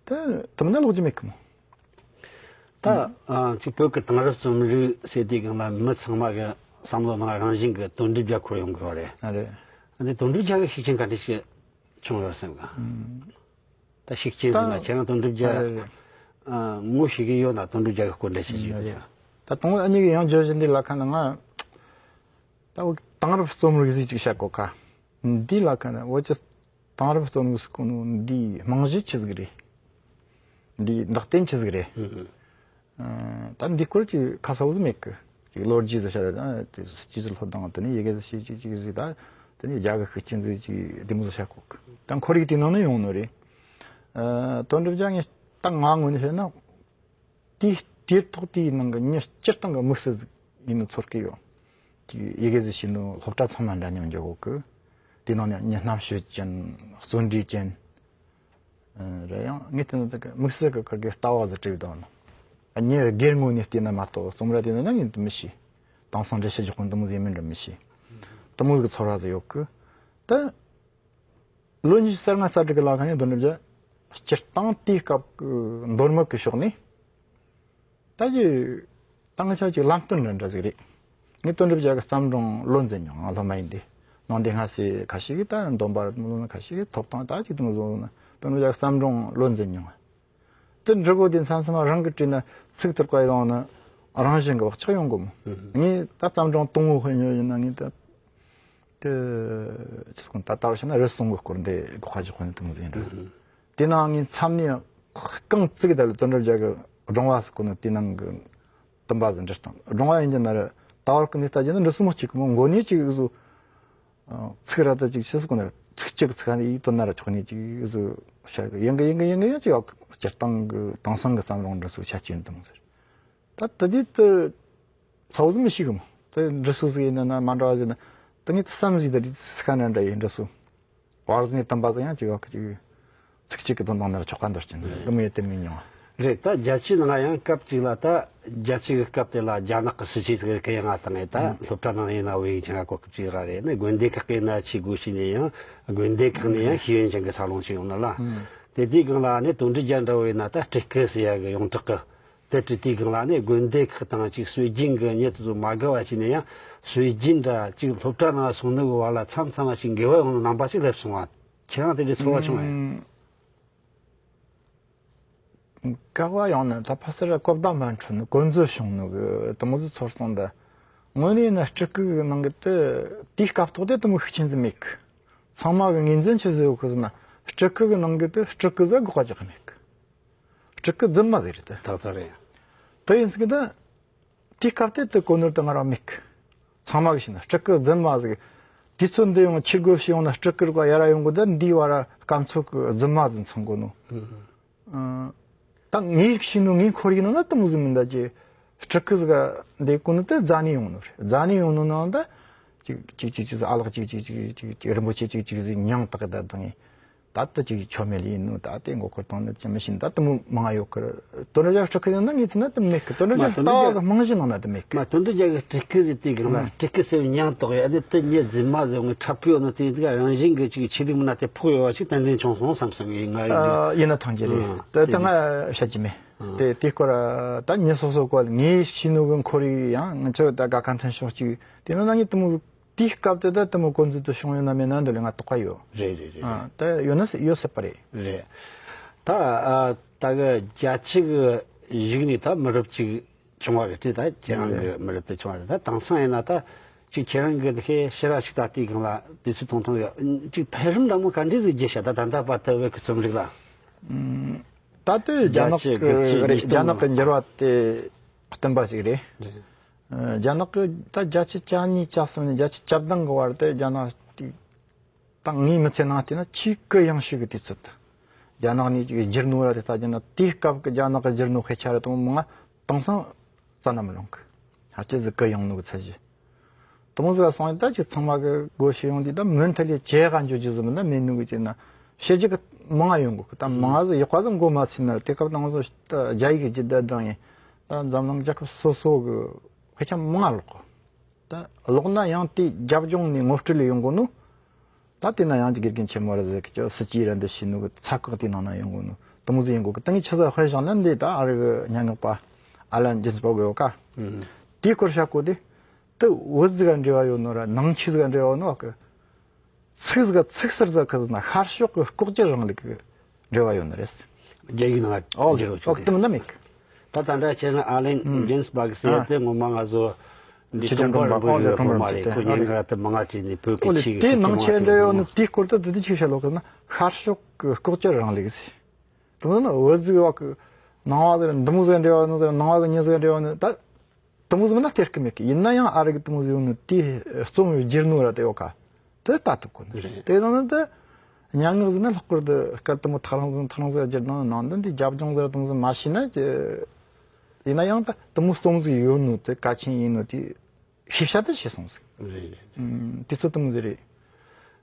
དེ་དེ་མིན་ན་ཀློག་རྒྱུ་མེད་གི་མོ། ད་ཨ་ཅིག་བོད་ཀྱི་དེང་རབས་རྩོམ་རིག་ཟེར་དུས་སྒང་ལ་མི་ཚང་མ་གི་བསམ་བློ་ནང་རང་བཞིན་གྱི་དོན་གྲུབ་རྒྱལ་འཁོར་ཡོང་གི་ཡོད་རེད། ཨ་རེད། ཨ་ནི་དོན་གྲུབ་རྒྱལ་གྱི་ཤུགས་རྐྱེན་ག་འདྲ་ཞིག་བྱུང་ཡོད་བསམ་གི། ད་ཤུགས་རྐྱེན་ཟེར་ན་ད་ཁྱེད་རང་དོན་གྲུབ་རྒྱལ་ཨ་རེད་རེད། ཨ་ངོ་ཤེས་ཀྱི་ཡོད་ན་དོན་གྲུབ་རྒྱལ་གྱི་སྐོར་འདྲ་ཞིག་ཞུ་ཨ་རེད། ད་དང་པོ་ཨ་ནི་གི་ཡང་བརྗོད་གཞི་འདི་ལ་ཁ་ན་ང་། ད་འོ་དེང་རབས་རྩོམ་རིག་ཟིག་ཅིག་བཤད་གོ་ཁ། འདི་ལ་ཁ་ན་འོ་ཅི་དེང་རབས་རྩོམ་རིག་ཟེར་གོ་ནོ་འདིའི་རྨང་གཞི་ཆི་ཟིག་རེད། འདིའི་འདག་རྟེན་ཆི་ཟིག་རེད། ཨ་ད་འདི་སྐོར་ཅིག་ཁ་གསལ་ཟིག་མེད་གི། ཅིག་ལོ་རྒྱུས་ཟིག་བཤད་ད་ཅི་ཟིག་སློབ་དང་དེ་ནས་ཡི་གེ་ཟིག་ཤེས་ཅིག་ཅིག་ཟིག་ད་དེ་ནས་རྒྱ་གི་ཤུགས་རྐྱེན་ཟིག་ཅིག་འདི་མོ་ཟིག་བཤད་གོ་གི། ད་ཁོར་ཡུག་དེའི་ནང་ནས་ཡོང་ནོ་རེད། ཨ་དོན་གྲུབ་རྒྱལ་ངས་ད་ང་ངོས་ནས་བཤད་ན། དེའི་དེའི་ཐོག་དེའི་ནང་གི་མྱི་སྤྱིར་བཏང་གི་དམིགས་བསལ་ཟིག་ཡིན་ནོ་ཚོར་གི་ཡོད། དེ་ཡི་གེ་ཟིག་ཤེས་ནོ་སློབ་གྲྭ་ཚང་མ་འདྲ་མཉམ་འཇོག་གོ་གི། དེའི་ནང་ནས་མྱི་རྣམ་དཔྱོད་ཅན། བརྩོན་འགྲུས་ཅན། ཨ་རེད། ཡང་ངས་བལྟས་ན་དེ་གི་དམིགས་བསལ་གི་ཁུར་གི་ལྟ་བ་ཟིག་བྲིས་བཏང་ནོ། ཨ་མྱི་སྒེར་ངོས་ནས་བལྟས་ན་མ་གཏོགས་རྩོམ་ར་བལྟས་ན་ན་ངས་དེ་མི་ཤེས། དེང་སང་འགྲེལ་བཤད་རྒྱག་གོ་འདི་མོ་ཟིག་ཡིན་མིན་འདྲ་མི་ཤེས། དེ་མོ་ཟིག་གི་ཚོར་བ་ཟིག་ཡོད་གི། ད། ལོ་ཉི་ཤུ་རྩ་ལྔ་རྩ་དྲུག་གི་ལ་ཁ་ནས་དོན་གྲུབ་རྒྱལ་སྤྱིར་བཏང་དེའི་སྐབས་ཀྱི་མདོ་སྨད་ཀྱི་ཕྱོགས་ནས། ད་ཀྱི་ད་ང་ཆ་ཅིག་ལམ་སྟོན་འདྲ་འདྲ་ཟིག་རེད། ངས་དོན་གྲུབ་རྒྱལ་གྱི་བརྩམས་སྒྲུང་བློ་འཛིན་མྱོང་། ང་སློབ་མ་ཡིན་དུས་ནང་དེ་སྔ་སེ་ཁ་ཤས་ཀྱིས་ད་འདོན་པ་རེད་མོ་ལོ་ན་ཁ་ཤས་ཀྱིས་ཐོབ་ཐང་ད་ཅིག་དེ་མོ་བཟོ་ན་དོན་གྲུབ་རྒྱལ་གྱི་བརྩམས་སྒྲུང་བློ་འཛིན་མྱོང་། དེ་འབྲི་གོ་དུས་མཚམས་མཚམས་རང་གིས་བྲིས་ན་ཚིག་དེར་བཀའ་ཡོང་ན་རང་བཞིན་གྱི་བག་ཆགས་ཡོང་གོ་མོ། ངས་ད་བརྩམས་སྒྲུང་དང་པོ་ཧོན་ཡོད་ཡིན་ན་ངས་ད། དེ་ཅི་སྐོང་ད་ལྟ་བར་བྱས་ན་རུལ་སུངས་གི་སྐོར་འདི་སྒོ་ཁ་ཅིག་ཧོན་དུ་མི་ཟིན་ར། དེ་ནང་ངས་མཚམས་ནས་རྐང་བཙུགས་ད་ལ་དོན་གྲུབ་རྒྱལ་གྱི་སྒྲུང་བ་ཟེར་གོ་ནོ་དེ་ནང་གི་དུམ་པ་ཟིག་འབྲི་སྟངས། སྒྲུང་བ་ཡིན་གྱི་ན་ར་ད་བར་གི་ནས་ལྟ་རྒྱུ་ན་འབྲི་སྲོལ་མོ་གཅིག་གི་མོ་མགོ་ནས་ཅིག་བཟོ། ཚིག་ར་ད་ཅིག་ཤི་སུ་གོ་ན་ར་ཚིག་གཅིག་ཚིག་ནས་ཡིད་དོན་ན་ར་ཆོག་ནས་ཅིག་བཟོ་བྱ་གི། ཡང་གི་ཡང་གི་ཡང་གི་ཡང་ཅིག་སྤྱིར་བཏང་གི་དེང་སང་གི་བརྩམས་སྒྲུང་འབྲི་སྲོལ་ཆ་ཅན་དུ་མོ་ཟེར། ད་དེ་དུས་དེ་ཚོགས་ཟིན་མི་ཤེས་གི་མོ། དེ་འབྲི་སྲོལ་ཟིག་ཡིན་ན་ན་མ་འདྲ་བ་ཟིག་ན་དེ་ངས་དེ་བསམ་ཟིག་དེ་རིགས་སི་ཁ་འདྲ་འདྲ་ཡིན་འབྲི་སྲོལ། བར་ཟིག་ནས་དམ་པ་ཟིག་ཡང་ཅིག་ཡོད་གི་ཅིག་ཚིག་གཅིག་གི་དོན་དང་ན་ར་ཆོག་ག་འདོར་ཅན་དེ་མོ་ཡོད་དེ་མི་མྱོང་ རེད། ད་རྒྱལ་སྤྱིའི་ནང་ཡང་སྐབས་གཅིག་ལ། ད་རྒྱལ་སྤྱི་གི་སྐབས་དེ་ལ་རྒྱ་ནག་གི་སྲིད་ཇུས་ཟིག་གི་ཡང་ང་དང་ངས་ད་ཨང་། སློབ་གྲྭ་ནང་ཡིན་ན་བོད་ཡིག་ཆེན་ག་གོ་སྐབས་ཅིག་ར་རེད། ནི་དགོན་སྡེ་ཁག་གི་ན་ཆི་དགོས་ཤེས་ནས་ཡང་དགོན་སྡེ་ཁག་ནས་ཡང་ཤེས་ཡོན་ཅན་གི་ས་ལོང་ཅིག་ཡོང་ནི་ལ། ཨང་། དེ་དུས་སྒང་ལ་ནི་དོན་འགྲུབ་རྒྱལ་འདྲ་བོ་ཡིན་ན་ད་སྤྲུལ་སྐུ་ཟེར་ཡ་གི་ཡོངས་གྲགས་གི་དེ་བྲིས་དུས་སྒང་ལ་ནི་དགོན་སྡེ་ཁག་དང་ཅིག་སྲོལ་རྒྱུན་གི་མྱི་དེ་ཚོ་མ་དགའ་བ་བྱས་ནས་ཡང་སྲོལ་རྒྱུན་འདྲ་ཅིག་སློབ་གྲྭ་ནང་སོང་ནི་གི་བར་ལ་མཚམས་མཚམས་ལ་ཅིག་འགལ་བ་ཡོང་ནི་རྣམ་པ་ཅིག་སླེབས་སོང་བ། ཁྱེད་རང་དེ་འདྲའི་ཚོར་བ་བྱུང་བ་ཡིན། ཨང་། དགའ་བ་ཡོང་ནི་ད་ཕ་སར་གོ་བརྡ་མ་འཕྲོད་ནི་གོ་འཛོལ་བྱུང་ནི་གི་དེ་མོ་ཟིག་ཚོར་སོང་། ད་དངོས་གནས་ན་སྤྲུལ་སྐུ་གི་ནང་གི་དེ་དེའི་སྐབས་ཐོག་དེ་དེ་མོ་ཤུགས་ཆེན་ཟིག་མེད་གི། ཚང་མ་གི་ངོས་འཛིན་ཆི་ཟིག་ཡོད་གི་ཟེར་ན། སྤྲུལ་སྐུ་གི་ནང་གི་དེ་སྤྲུལ་སྐུ་ཟིག་འགོག་པ་རྒྱག་གི་མེད་གི། སྤྲུལ་སྐུ་རྫུན་མ་ཟིག་རེད་དེ། ཏག་ཏག་རེད། དེ་ཡིན་ཟིག་གི་ད། དེའི་སྐབས་དེ་དེ་གོ་ནོར་དེ་ང་རང་མེད་གི། ཚང་མ་གི་བྱས་ན་སྤྲུལ་སྐུ་རྫུན་མ་ཟིག། དུས་ཚོད་འདི་ཡོང་ཕྱིར་རྒོལ་བྱས་ཡོང་ན་སྤྲུལ་སྐུ་རིག་པ་ཡར་ར་ཡོང་གི། ད་འདིའི་བར་ར་སྐམ་ཚོད་གི་རྫུན་མ་ཟིག་མཚོན་གོ་ནོ། ཨང་། ཨ། ད་ངས་ཤེས་ནོ་ངའི་ཁོར་ཡུག་ནང་ན་དེ་མོ་ཟིག་མིན། ད་ཅི་སྤྲུལ་སྐུ་ཟིག་འདི་གོ་ནོ་དེ་རྫ་ནས་ཡོང་ནོ་རེད། རྫ་ནས་ཡོང་ནོ་ནང་ད་ཅིག་ཅིག་ཅིག་ཅིག་ཟིག་ཨ་ལགས་ཅིག་ཅིག་ཅིག་ཅིག་ཅིག་རིན་པོ་ཆེ་ཅིག་ཅིག་ཟིག་མྱིང་བཏགས་གི་ད་དང་ངས། ད་ལྟ་ཅིག་ཆོ་མེད་ལ་ཡིན་ནོ། ད་ལྟའི་མགོ་སྐོར་བཏང་ནི་ཅི་མི་ཤེས། ད་དེ་མོ་མང་ང་ཡོད་གི། དོན་ར་རྒྱ་སྤྲུལ་སྐུ་ཡིན་ན་ངས་ཚོ་ན་དེ་མེད་གི། དོན་ར་རྒྱ་ལྟ་བ་གི་རྨང་གཞི་ནང་ན་དེ་མེད་གི། མ་དོན་ར་རྒྱ་གི་སྤྲུལ་སྐུ་ཟེར་དུས་སྒང་ལ་སྤྲུལ་སྐུ་ཟེར་བའི་མྱིང་བཏགས་ཡོད། ཨ་ནི་དེ་མྱི་རྫུན་མ་ཟེར་བའི་འཁྲབ་གི་ཡོད་ནོ་དེ་དེ་ག་རང་བཞིན་གི་ཅིག་ཆོས་ལུགས་མི་སྣ་དེ་ཕོག་ཡོད་བ་ཅིག་ཏན་ཏན་བྱུང་སོང་བསམ་སོང་། ངས་ང་ཡིན་ན། ཡིན་ན་ཐང་རྒྱུ་རེད། ཨ། དེ་དེ་ང་བཤད་རྒྱུ་མེད། དེ་དེ་སྐོར་ད་མྱི་སོ་སོ་གོ་ངས་ཤེས་ནོ་གི་ཁོར་ཡུག་ཡང་ང་ཚོ་ད་དགའ་ཁ་མཐུན་ཕྱོགས་ཅིག་དེ་ནང་ན་ངས་དེ་མོ་དེའི་སྐབས་དེ་ད་དེ་མོ་གོ་འཛོལ་དུ་བྱུང་ཡོད་ན་མེད་ན་འདི་ལ་ང་དོགས་པ་ཡོད། རེད་རེད་རེད། ཨ། ད་ཡོད་ན་ཡོད་སྲིད་པ་རེད། རེད། ད་ཨ་ད་གི་རྒྱལ་སྤྱི་གི་གཞུག་ནས་ད་མི་རབས་གཅིག་བྱུང་བ་རེད་དེ། ད་ཁྱེད་རང་གི་མི་རབས་དེ་བྱུང་བ་རེད། ད་དེང་སང་ཡིན་ན་ད་ཅིག་ཁྱེད་རང་གི་འདི་ཤེས་ཕྱིར་ར་ཞིག་ད་ལྟའི་སྒང་ལ་དུས་ཚོད་ཐུང་ཐུང་ཡོད། ཅིག་འཕེལ་རིམ་འདྲ་མོ་ག་འདྲས་ཟིག་བརྒྱུད་ཤག་ད་ད་ལྟ་བར་དུ་བོད་ཀྱི་རྩོམ་རིག་ལ། ད་ལྟའི་རྒྱ་ནག་གི་རྒྱལ་སྤྱིའི་རེད། རྒྱ་ནག་གི་འགྱུར་བ་དེ་བསྟན་པ་ཞིག་རེད། རེད། རྒྱ་ནག་གི་ད་བརྒྱ་ཆ་གྱ་གཉིས་གྱ་གསུམ་ནས་བརྒྱ་ཆ་གྱ་བདུན་གི་བར་དུ་རྒྱ་ནག་དེ་ད་ངའི་མི་ཚེ་ནང་བལྟས་ན་ཆེས་གུ་ཡངས་ཤོས་ཀྱི་དུས་ཚོད་དུ། རྒྱ་ནག་ནས་ཅིག་བསྒྱུར་ནོ་ར་དེ་ལྟ་རྒྱུ་ན། དེའི་སྐབས་ཀྱི་རྒྱ་ནག་གི་བསྒྱུར་ནོ་དཔེ་ཆ་ར་དང་མང་ང་དེང་སང་རྩ་ན་མི་ལོངས་གི། ཧ་ཅང་ཟིག་གུ་ཡངས་ནོ་གི་ཚད་གཞི། དེ་མོ་ཟིག་སོང་ཡིན་ད་ཅིག་ཚང་མ་གི་སྒོ་ཕྱེ་ཡོང་དུས་ད་མུ་མཐུད་ལས་ཇེ་ག་འགྱོ་རྒྱུ་ཟིག་མིན་ན་མེད་ནོ་གི་ཅིག་ན་བཤད་རྒྱུ་གི་མང་ང་ཡོང་གི། ད་མང་ང་ཟིག་ཡག་པ་ཟིག་མགོ་མ་ཚོས་ན། དེ་སྐབས་དང་ང་ཚོ་ད་རྒྱ་ཡིག་གི་སྒྱུ་རྩལ་དང་ཡིན། ད་འཛམ་གླིང་རྒྱལ་ཁབ་སོ་སོ་གི་དཔེ་ཆ་མང་ང་ཀློག་གི། ད་ཀློག་ན་ཡང་དེ་རྒྱབ་ལྗོངས་ནས་ངོ་སྤྲོད་ལས་ཡོང་གོ་ནོ། ད་དེ་ན་ཡང་ཅིག་དགེ་རྒན་ཆེན་མོ་ར་ཟེར་གི་ཅིག་སྲིད་ཇུས་ར་འདི་བྱས་ནོ་གི་ཚད་བཀག་དེའི་ནང་ན་ཡོང་གོ་ནོ་དེ་མོ་ཟིག་ཡིན་གོ་གི། ད་ངས་ཆི་ཟིག་དཔེ་བཞག་ན་འདི་ད་ཨ་རི་གི་སྙན་ངག་པ་ཨ་ལན་ཇིན་སི་བྷག་ཡོད་ཀ། ཨུམ། དེའི་སྐོར་བཤད་གོ་དེ། དེ་བོད་ཟིག་ག་འབྲེལ་བ་ཡོད་ནོ་ར་ནང་ཆོས་ཟིག་ག་འབྲེལ་བ་ཡོད་ནོ་གི། ཚིག་ཟིག་ག་ཚིག་ཟུར་ཟིག་གི་ཟེར་ན་ཤར་ཕྱོགས་གི་ལྐོག་གྱུར་རིང་ལུགས་གི་འབྲེལ་བ་ཡོད་ནི་རེད། རྒྱ་ཡིག་ནང་ཨོ་འགྱུར་བ་ཨོ་བྱུང་། དེ་མིན་ན་མེད་གི། ད་ད་ལྟ་ཁྱེད་རང་ཨ་ལན་ཨུམ་ཇེམ་སི་བྷག་ཟེར་ཨ་དེ་ངོ་མ་ང་ཚོ་འདི་ཁྲི་ཀྲུང་ཀྲུང་པ་རིན་པོ་ཆེ་གི་སློབ་མ་རེད། ཁོ་སྙན་ངག་དེ་མང་ང་བྲིས་ནས་བོད་ཀྱི་ཆོས་ཀྱི་ཁྱད་ཆོས་མང་ང་བྲིས་ནོ། དེའི་སྐོར་དུ་དེ་དུས་ཆི་བཤད་ལོ་གི་ན་ཤར་ཕྱོགས་གི་ལྐོག་གྱུར་རིང་ལུགས་ཟེར། དེ་མིན་ན་བོད་ཟིག་བ་གི་ནང་བ་ཟིག་འདི་མོ་ཟིག་འབྲེལ་བ་ནོ་ཟིག་ནང་བ་གི་མྱི་ཟིག་འབྲེལ་བ་ནོ་ད། དེ་མོ་ཟིག་མིན་ན་སྟེར་གི་མེད་གི། ཡིན་ན་ཡང་ཨ་རི་གི་དེ་མོ་ཟིག་ཡོད་ནོ་དེའི་རྩོམ་བསྒྱུར་ནོ་ར་དེ་ཡོད་ཀ། དེ་ལྟ་ཐུབ་གོ་ནི་རེད། དེ་ཡིན་ན་དེ་སྙན་ངག་ཟིག་ན་ལྷག་པར་དུ་སྐད་དེ་མོ་ཐག་རིང་ཟིག་ཐག་རིང་ཟིག་བསྒྱུར་ན་ནང་དོན་དེ་རྒྱབ་ལྗོངས་ཟིག་དེ་མོ་ཟིག་མ་ཤེས་ན་དེ། ཡིན་ན་ཡང་ད་དེ་མོ་རྩོམ་ཟིག་ཡོད་ནོ་དེ་གལ་ཆེན་ཡིན་ནོ་དེ་ཤེས་བྱ་དེ་ཤེས་སོང་ཟིག། རེད་རེད། ཨུམ། དུས་ཚོད་དེ་མོ་ཟིག་རེད།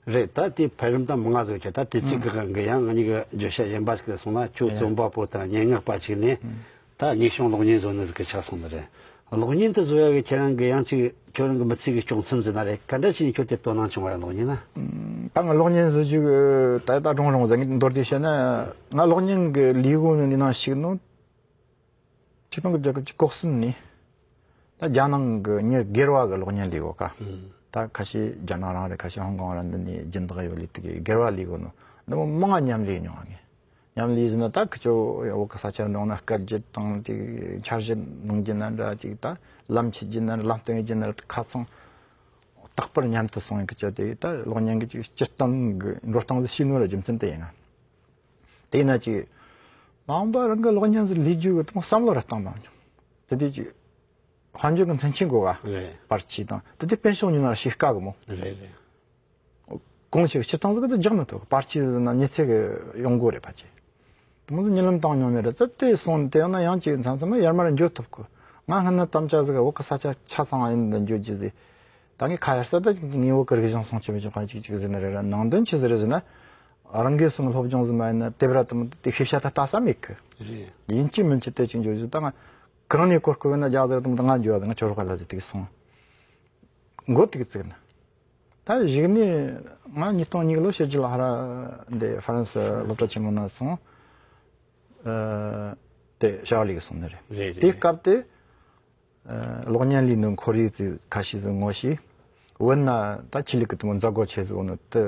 རེད། ད་དེ་འཕེལ་རིམ་ད་མང་ང་ཟིག་ཆེ། ད་དེ་ཚིག་གི་སྒང་གི་ཡང་ང་གཉིས་ཀྱི་བརྗོད་བྱ་གཞན་པ་ཞིག་ལ་སོང་ན། ཁྱོད་རྩོམ་པ་པོ་དང་སྙན་ངག་པ་ཞིག་ནས་ད་ཉིན་ཤོང་གློག་བརྙན་བཟོ་ནི་ཟིག་གི་ཆགས་སོང་ནི་རེད། གློག་བརྙན་དེ་བཟོ་ཡ་གི་ཁྱེད་རང་གི་ཡང་ཅིག་ཁྱོད་རང་གི་མི་ཚེ་གི་སྐྱོང་མཚམས་ཟེར་ན་རེད། ག་འདྲ་བྱས་ནས་ཁྱོད་དེ་དོ་སྣང་བྱུང་བ་རེད། གློག་བརྙན་ན། ད་ང་གློག་བརྙན་བཟོ་རྒྱུ་གི་ད་ད་དྲང་རང་ཟེར་ངས་མདོར་བསྡུས་བཤད་ན། ང་གློག་བརྙན་གི་ལས་སྒོ་ནི་ནང་ཞུགས་ནོ། ཆིག་སྟོང་དགུ་བརྒྱ་དགུ་བཅུ་གོ་གསུམ་ནས་ད་རྒྱ་ནང་གི་མྱི་སྒེར་བ་གི་གློག་བརྙན་ལས་གོ་ཀ། ཨང་། ད་ཁ་ཤས་རྒྱ་ནག་རང་རེད། ཁ་ཤས་ཧོང་ཀོང་རང་འདི་ནས་སྦྱིན་བདག་ཡོད་ལས་དེ་གི་སྒེར་བ་ལས་གོ་ནོ་འདི་མོ་མང་ང་མཉམ་ལས་མྱོང་ང་ངས། མཉམ་ལས་ཟེར་ན་ད་ཁི་ཆོ་བོད་གི་ས་ཆ་འགྲོ་ན་སྐད་བརྒྱུད་དང་དེ་འཆར་གཞི་གནང་རྒྱུ་ན་འདྲ་ཅིག་ད་ལམ་ཕྱེ་རྒྱུ་ན་ལམ་སྟོན་རྒྱུ་ན་ཁ་ཚང་རྟག་པར་མཉམ་དུ་སོང་ཡིན། ཁི་ཆོ་དེ་ད་གློག་བརྙན་གི་ཅིག་སྤྱིར་བཏང་གི་འགྲོ་སྟངས་ཟིག་ཤེས་ནོ་ར་རྒྱུ་མཚན་དེ་ཡིན་ང་། དེས་ན་ཅིག་མ་འོངས་པ་རང་གི་གློག་བརྙན་ཟིག་ལས་རྒྱུ་གི་དང་བསམ་བློ་ར་བཏང་མ་མྱོང་། དེ་དུས་ཅིག་དཔལ་འབྱོར་གི་མཐུན་རྐྱེན་དགོས་ག། རེད། པར་ཆས་དང་དེ་དུས་པེན་ཤོག་ཉོ་ན་ཞེ་དཀའ་གི་མོ། རེད་རེད། གོང་ཞིག་སྤྱིར་བཏང་ཟིག་གི་རྒྱག་མི་ཐུབ། པར་ཆས་ཟིག་ན་མྱི་ཚེ་གི་ཡོང་སྒོ་རེད་ཕལ་ཆེར། དེ་མོ་ཟིག་གཉིད་ལམ་བཏང་མྱོང་མེད་ར། ད་དེ་སོང་དེ་ཡང་ན་ཡང་ཅིག་མཚམས་མཚམས་ཡར་མར་འགྱོ་ཐུབ་གི། ང་སྔ་ན་དམ་བཅའ་ཟིག་བོད་གི་ས་ཆ་ཆ་ཚང་ཡིན་འདི་འགྱོ་རྒྱུ་ཟིག། ད་ངས་ཁ་ཡར་ས་ད་ངས་བོད་གི་རིག་གཞུང་སྲུང་སྐྱོབ་བྱེད་མཁན་ཅིག་ཅིག་ཟིག་ནི་རེད་ར། ནང་དོན་ཆི་ཟིག་རེད་ཟེར་ན། རང་གི་སོང་སློབ་སྦྱོང་ཟིན་མ་ཡིན་ན་དེ་བར་དུ་དེ་ཤེས་བྱ་ད་ལྟ་ས་མེད་གི། རེད། ཡིན་གཅིག་མིན་གཅིག་དེ་གཅིག་འཇོག་རྒྱུ་ད་ང་གང་ནས་གོ་སྐབས་ཡོད་ན་རྒྱག་ཟེར་དུ་ང་འཇོག་ང་ཁྱོད་རོགས་ལ་ཟེར་དེ་སོང་མགོ་དེ་གི་བཙུགས་ན། ད་གཞིགས་ནས་ང་ཉིས་སྟོང་ཉི་ལོ་ཕྱི་རྒྱལ་ལ་ཧ་ར་འདི་ཧྥ་རན་སི་སློབ་གྲྭ་ཆེན་མོ་ན་སོང་། ཨ། དེ་བྱ་བ་ལས་སོང་ནི་རེད། རེད་རེད། དེ་སྐབས་དེ། ཨ། གློག་བརྙན་ལས་ནི་ཁོར་ཡུག་ཙི་ཁ་ཤས་ཟིག་ངོ་ཤེས། འོན་ན་ད་ཆོས་ལུགས་ཀྱི་དེ་མོ་མཛད་སྒོ་ཆེ་ཟིག་འོ་ནི་དེ།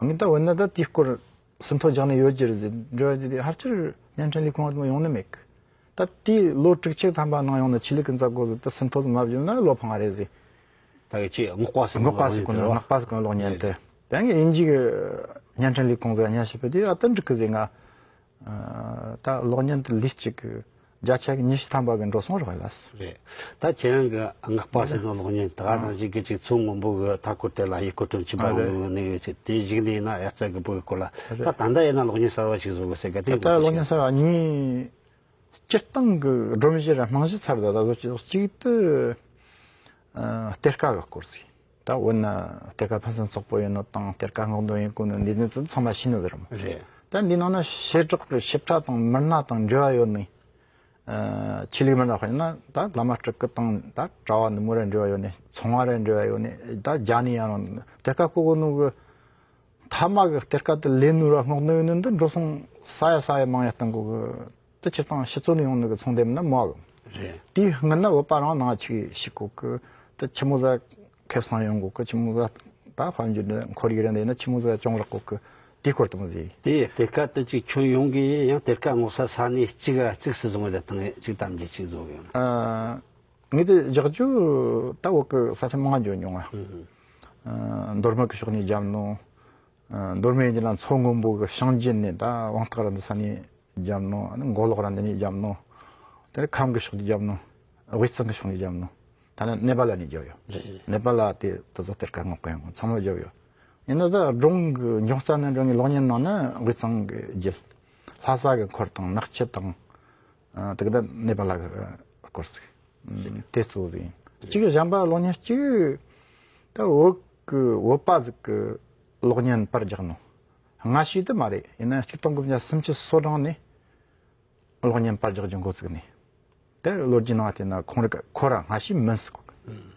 ངས་ད་འོན་ན་ད་དེའི་སྐོར་ཟིན་ཐོ་རྒྱག་ནི་ཡོད་ཀྱི་རེད་ཟེར་འདྲི་བ་དེ་ཧ་ཅིར་བརྙན་འཕྲིན་ལས་ཁུངས་དེ་མོ་ཡོང་ནི་མེད་གི། ད་དེའི་ལོ་དྲུག་ཅུ་ཐམ་པ་ནང་ཡོང་ནི་ཆོས་ལུགས་ཀྱི་མཛད་སྒོ་ཟིག་ད་ཟིན་ཐོ་ཟིག་མ་བརྒྱབ་ན་བློ་ཕངས་རེད་ཟེར། ད་གི་ཆེས་སྔོག་པ་ཟིག་སྔོག་པ་ཟིག་གོ་ནི་སྔགས་པ་ཟིག་གོ་ནི་གློག་བརྙན་དེ། ད་ངས་དབྱིན་ཇི་གི་བརྙན་འཕྲིན་ལས་ཁུངས་ཟིག་བརྙན་ཞིབ་པ་དེ་ཨ་ད་འགྲིག་གི་ཟེར་ང་། ཨ། ད་གློག་བརྙན་དེ་ལུས་གཅིག་གི་བརྒྱ་ཆ་གི་ཉི་ཤུ་ཐམ་པ་གི་འགྲོ་སོང་རག་ལ། རེད། ད་ཁྱེད་རང་གི་སྔགས་པ་ཟེར་ནོ་གློག་བརྙན་ད་ག་ནང་བཞིན་གི་ཅིག་མཚོ་སྔོན་པོ་གི་མཐའ་སྐོར་དེ་ལ་ཡུལ་སྐོར་སྤྲོ་འཆམ་པ་ཨ་རེད། ཡོང་ནི་ཡོད་ཅིག་དེ་གཞིགས་ནས་ཡིན་ན་ཨེ་ཙི་གི་བུ་གི་སྐོར་ལ། རེད། ད་ད་ལྟ་ཡིན་ན་གློག་བརྙན་གསར་བ་ཞིག་བཟོ་གི་ཟེར་ག་དེ། ད་ལྟ་གློག་བརྙན་གསར་བ་གཉིས། སྤྱིར་བཏང་གི་སྒྲོམ་གཞི་ར་རྨང་གཞི་ཚར་ད་ད་གཟོད་ཅིག་གཅིག་ཏུ། ཨ། གཏེར་ཁ་གི་སྐོར་ཟིག་ད་འོ་ན་གཏེར་ཁ་ཕུན་སུམ་ཚོགས་པོ་ཡིན་ནོ་དང་གཏེར་ཁ་སྔོག་འདོན་ཡིན་དགོས་ནོ་འདི་ནི་ཚང་མ་ཤེས་ནོ་རེད་མོ། རེད། ད་འདི་ནང་ན་བྱེ་བྲག་གི་ཞིབ་ཕྲ་དང་མི་སྣ་དང་འབྲེལ་བ་ཡོད་ནི། ཨ། ཆོས་ལུགས་མི་སྣ་དཔེར་ན་ད་བླ་མ་སྤྲུལ་སྐུ་དང་ད་གྲྭ་བ་ནི་མོ་ར་འབྲེལ་བ་ཡོད་ནི། ཚོང་བ་ར་འབྲེལ་བ་ཡོད་ནི། ད་རྒྱ་ནི་ཡང་རང་གཏེར་ཁ་བརྐོ་གོ་ནོ་གི་མཐའ་མ་གི་གཏེར་ཁ་དེ་ལེན་ནོ་ར་སྔོག་ནོ་ཡོད་ནི་འདི་འགྲོ་སོང་ས་ཡ་ས་ཡ་མང་ཡ་གཏོང་གོ་གི། དེ་སྤྱིར་བཏང་ཕྱི་ཚོ་ནས་ཡོང་ནི་གི་ཚོང་དེ་མིན་ན་མོ་གི། རེད། དེའི་སྔོན་ན་བོད་པ་རང་ནང་ཆིག་ཤི་གོ་གི། དེ་ཆི་མོ་ཟ་ཁེ་བཟང་ཡོང་གོ་གི། ཆི་མོ་ཟ་ད་དཔལ་འབྱོར་འདི་ཁོར་ཡུག་རེ་འདི་ཡིན་ན་ཆི་མོ་ཟ་གྱོང་རག་གོ་གི། དེའི་སྐོར་དུ་མོ་ཟེར། དེ་གཏེར་ཁ་དེ་ཅིག་ཁྱོན་ཡོངས་ཀྱི་ཡང་གཏེར་ཁ་སྔོག་ས་ས་གནས་གཅིག་ག་གཅིག་སུ་བཟུང་བ་དང་ཅིག་དམ་རྒྱུ་ཅིག་བཟོ་གི་ཡོད་ན། ཨ། ངས་དེ་རྒྱག་རྒྱུ་ད་བོད་གི་ས་ཆ་མང་ང་འཇོག་མྱོང་ང་། ཨ། མདོ་སྨད་གི་ཕྱོགས་ནས་བརྒྱབ་ནོ། ཨ། མདོ་སྨད་ཡིན་ན་མཚོ་སྔོན་པོ་གི་བྱང་རྒྱུད་ནས་ད་དབང་ཐང་ར་འདི་ས་ནས་བརྒྱབ་ནོ། ཨ་ནི་མགོ་ལོག་ར་འདི་ནས་བརྒྱབ་ནོ། དེ་ནས་ཁམས་གི་ཕྱོགས་ནས་བརྒྱབ་ནོ། དབུས་གཙང་གི་ཕྱོགས་ནས་བརྒྱབ་ནོ། ད་ནི་ནེ་པ་ལ་ནས་བརྒྱབ་ཡོད། རེད་རེད། ནེ་པ་ལ་དེ་དེ་ཚོ་གཏེར་ཁ་སྔོག་གི་ཡོང་ཚང་མ་བརྒྱབ་ཡོད། ཡིན་ན་ད་སྒྲུང་གི་འབྱུང་རྩ་ནས་འགྲོ་ངེས་གློག་བརྙན་ནང་ན་དབུས་གཙང་གི་རྒྱུད། ལྷ་ས་གི་འཁོར་དང་ནག་ཆུ་དང་། ཨ། དེ་གི་ད་ནེ་པ་ལ་གི་སྐོར་ཟིག་དེ་གཙོ་བོ་ཡིན། གཅིག་གཞན་པ་གློག་བརྙན་གཅིག་ད་བོད་གི་བོད་པ་ཟིག་གི་གློག་བརྙན་པར་རྒྱག་ནོ། སྔ་ཕྱི་དེ་མ་རེད། ཡིན་ན་ཆིག་སྟོང་དགུ་བརྒྱ་སུམ་ཅུ་སོ་གྲངས་ནས་གློག་བརྙན་པར་རྒྱག་རྒྱུ་འགོ་བཙུགས་ནས། དེ་ལོ་རྒྱུས་ནང་བལྟས་ན་ཁོང་རང་ཁོ་རང་སྔ་ཕྱི་མིན་ཟེར་གོ་གི།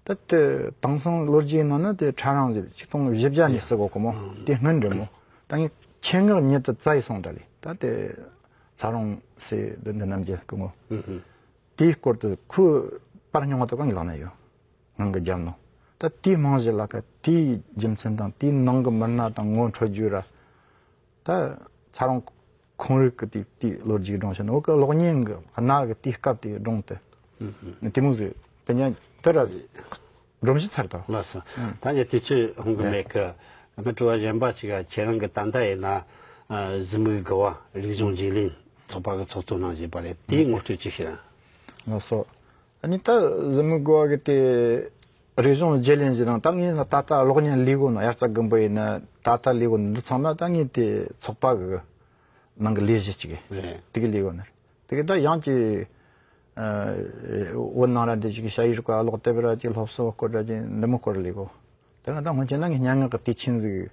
ད་དེ་དེང་སང་ལོ་རྒྱུས་ནང་ན་དེ་ཕྲ་རིང་ཟེར་ཆིག་སྟོང་བཞི་བརྒྱ་ནས་ཟེར་གོ་གི་མོ། དེ་སྔོན་རེད་མོ། ད་ངས་ཆེད་མངགས་ཉིད་དུ་བཙལ་ཡི་སོང་ད་ལས་ད་དེ་ཚ་རོང་སེ་འདི་འདི་རྣམས་ཀྱི་སྐུ་ངོ། དེའི་སྐོར་དུ་ཁོས་པར་རྙིང་བ་དེ་གང་གི་ལག་ན་ཡོད། ངང་གི་རྒྱབ་ནོ། ད་དེའི་རྨང་གཞི་ལ་ཀ་དེའི་རྒྱུ་མཚན་དང་དེའི་ནང་གི་མི་སྣ་དང་ངོ་འཕྲོད་རྒྱུ་ར། ད་ཚ་རོང་ཁོང་རིག་གི་དེའི་དེའི་ལོ་རྒྱུས་སྒྲུང་བཤད་ནོ་གི་གློག་བརྙན་གི་གནའ་གི་དེའི་སྐབས་དེའི་སྒྲུང་དེ། དེ་མོ་ཟིག་དེ་ཉན་དེ་ར་སྒྲོམ་གཞི་ཚར་དང་། ལགས་སོ། ད་ཉན་དེ་ཚོས་ཧོང་གི་མེད་གི། ང་དྲི་བ་གཞན་པ་ཅིག་ག་ཁྱེད་རང་གི་ད་ལྟ་ཡིན་ན་ཨ་གཟི་མིག་དགུ་བ་རིག་གཞུང་བརྗེ་ལེན་ཚོགས་པ་གི་ཚོགས་གཙོ་གནང་བཞིན་པ་རེད། དེའི་ངོ་སྤྲོད་ཅིག་བྱེད་ར། ལགས་སོ། ཨ་ནི་ད་གཟི་མིག་དགུ་བ་གི་དེ་རིག་གཞུང་བརྗེ་ལེན་བྱེད་སྟངས་ད་ངས་ད་ལྟ་གློག་བརྙན་ལས་གོ་ནོ་དབྱར་རྩྭ་དགུན་འབུ་ཡིན་ན་ད་ལྟ་ལས་གོ་ནོ་འདི་ཚང་མ་ད་ངས་དེ་ཚོགས་པ་གི་ནང་གི་ལས་གཞི་གཅིག་རེད། དེ་གི་ལས་གོ་ནོ་རེད། དེ་གི་ད་ཡང་ཅིག་ཨ་བོད་ནང་ར་འདི་ཅིག་ཞ་ཡི་རིག་པ་ཀློག་དེབ་ར་ཅིག་སློབ་གསོ་སྐོར་ར་ཅིག་འདི་མོ་སྐོར་ལས་གོ། དེ་ང་ད་སྔོན་ཆད་ན་ངས་སྙན་ངག་གི་དུས་ཆེན་ཟིག་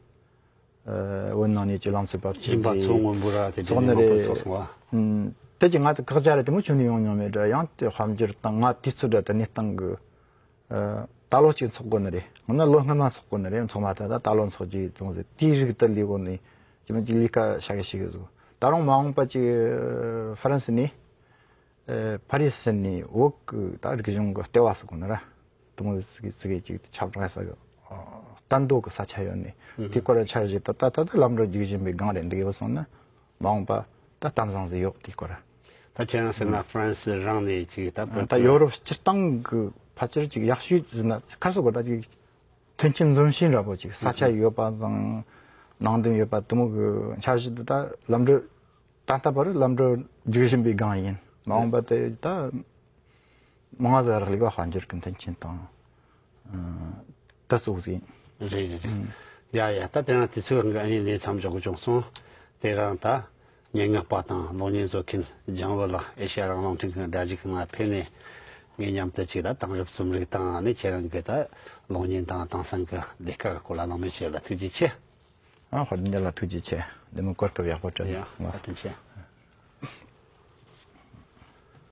ཨ་བོད་ནང་ནས་ཀྱི་ལམ་སེལ་བབ་ཆེན་ཡིན་པ་ཚོ་སྔོན་པོ་ར་དེ་ཚོགས་ནི་དེ་མང་པོ་རེད། ཚོགས་སོང་བ། ཨུམ། དེ་ཀྱི་ང་དེ་ཁག་ཅག་རེད་དེ་མོ་ཆུང་ནས་ཡོང་མྱོང་མེད་འདྲ། ཡང་དེ་དཔལ་འབྱོར་དང་ང་དུས་ཚོད་འདྲ་དེ་གནས་སྟངས་ཀྱི་ཨ་ད་ལོ་གཅིག་ཚོགས་དགོས་ནི་རེད། ང་ན་ལོ་སྔ་མ་ཚོགས་དགོས་ནི་རེད། ཚོགས་མ་ཐག་ད་ད་ལོ་ཚོགས་རྒྱུ་ཡིན་ཚོང་ཟེར་དེའི་རིགས་དེ་ལས་གོ་ནི་ཅི་མ་ཅིག་ལས་ཀ་བྱ་གི་ཤེས་གི་འདུག་ད་རུང་མ་འོངས་པ་ཅིག་ཨ་ཧྥ་རན་སི་ནས། ཨེ་ཕ་རི་སི་ནས་བོད་ཀྱི་ད་རིག་གཞུང་གི་ལྟེ་བ་ཟེར་གོ་ནི་ར། དུང་ཟིག་ཙི་གེ་ཅིག་ཁྱབ་བསྒྲགས་ས་གི་ལྟ་མདོ་གི་ས་ཆ་ཡོད་ནི། དེ་སྐོར་ར་འཆར་གཞི་ད་ད་ད་ད་ལམ་འགྲོ་རྒྱུག་བཞིན་པའི་སྒང་རེད་འདུག་ཡོད་སོང་ན་མ་འོངས་པ་ད་གཏམ་བཟང་ཟིག་ཡོད་དེ་སྐོར་ར། ད་ཁྱེད་རང་ཟེར་ན་ཧྥ་རན་སི་རང་ནས་ཅིག་ད་བོད་ད་ཡོ་རོབ་སྤྱིར་བཏང་གི་ཕལ་ཆེར་ཅིག་ཡག་ཤོས་ཟེར་ན་ཁར་སོ་གོ་ད་ཅིག་མཐུན་རྐྱེན་འཛོམས་ཤིང་འདྲ་པོ་ཅིག་ས་ཆ་ཡོད་པ་དང་ནང་དོན་ཡོད་པ་དེ་མོ་གི་འཆར་གཞི་འདི་ད་ལམ་འགྲོ། ད་ལྟ་བར་ལམ་འགྲོ་རྒྱུག་བཞིན་པའི་སྒང་ཡིན། མ་འོངས་པ་དེ་ད་མང་ཟིག་རག་ལས་པ་དཔལ་འབྱོར་གྱི་མཐུན་རྐྱེན་དང་ཨ་ད་ཙོགས་ཟིག་ཡིན། རེད་རེད་རེད། ཡ་ཡ་ད་དེ་རིང་དུས་ཚོད་འགའ་ཡིན་ལས་མཚམས་འཇོག་གི་བྱུང་སོང་། དེ་རིང་ད་སྙན་ངག་པ་དང་གློག་བརྙན་བཟོ་མཁན་ལྗང་བུ་ལགས་ཨེ་ཤེ་ཡ་རང་དབང་རླུང་འཕྲིན་ཁང་སྒྲ་གཞུག་ནང་ཕེབས་ནས་ངས་མཉམ་དུ་ཅིག་ད་དེང་རབས་རྩོམ་རིག་དང་ནི་ཁྱེད་རང་གི་ད་གློག་བརྙན་དང་དེང་སང་གི་ལས་ཀ་གི་སྐོར་ལ་གླེང་མོལ་བྱས་ལ་ཐུགས་རྗེ་ཆེ། ཨ་ཧོ་འདི་ལ་ཐུགས་རྗེ་ཆེ། འདི་མོ་གོ་སྐབས་ཡག་པོ་སྤྲད་ཡ། ལགས་སོ། ཐུགས་རྗེ་ཆེ།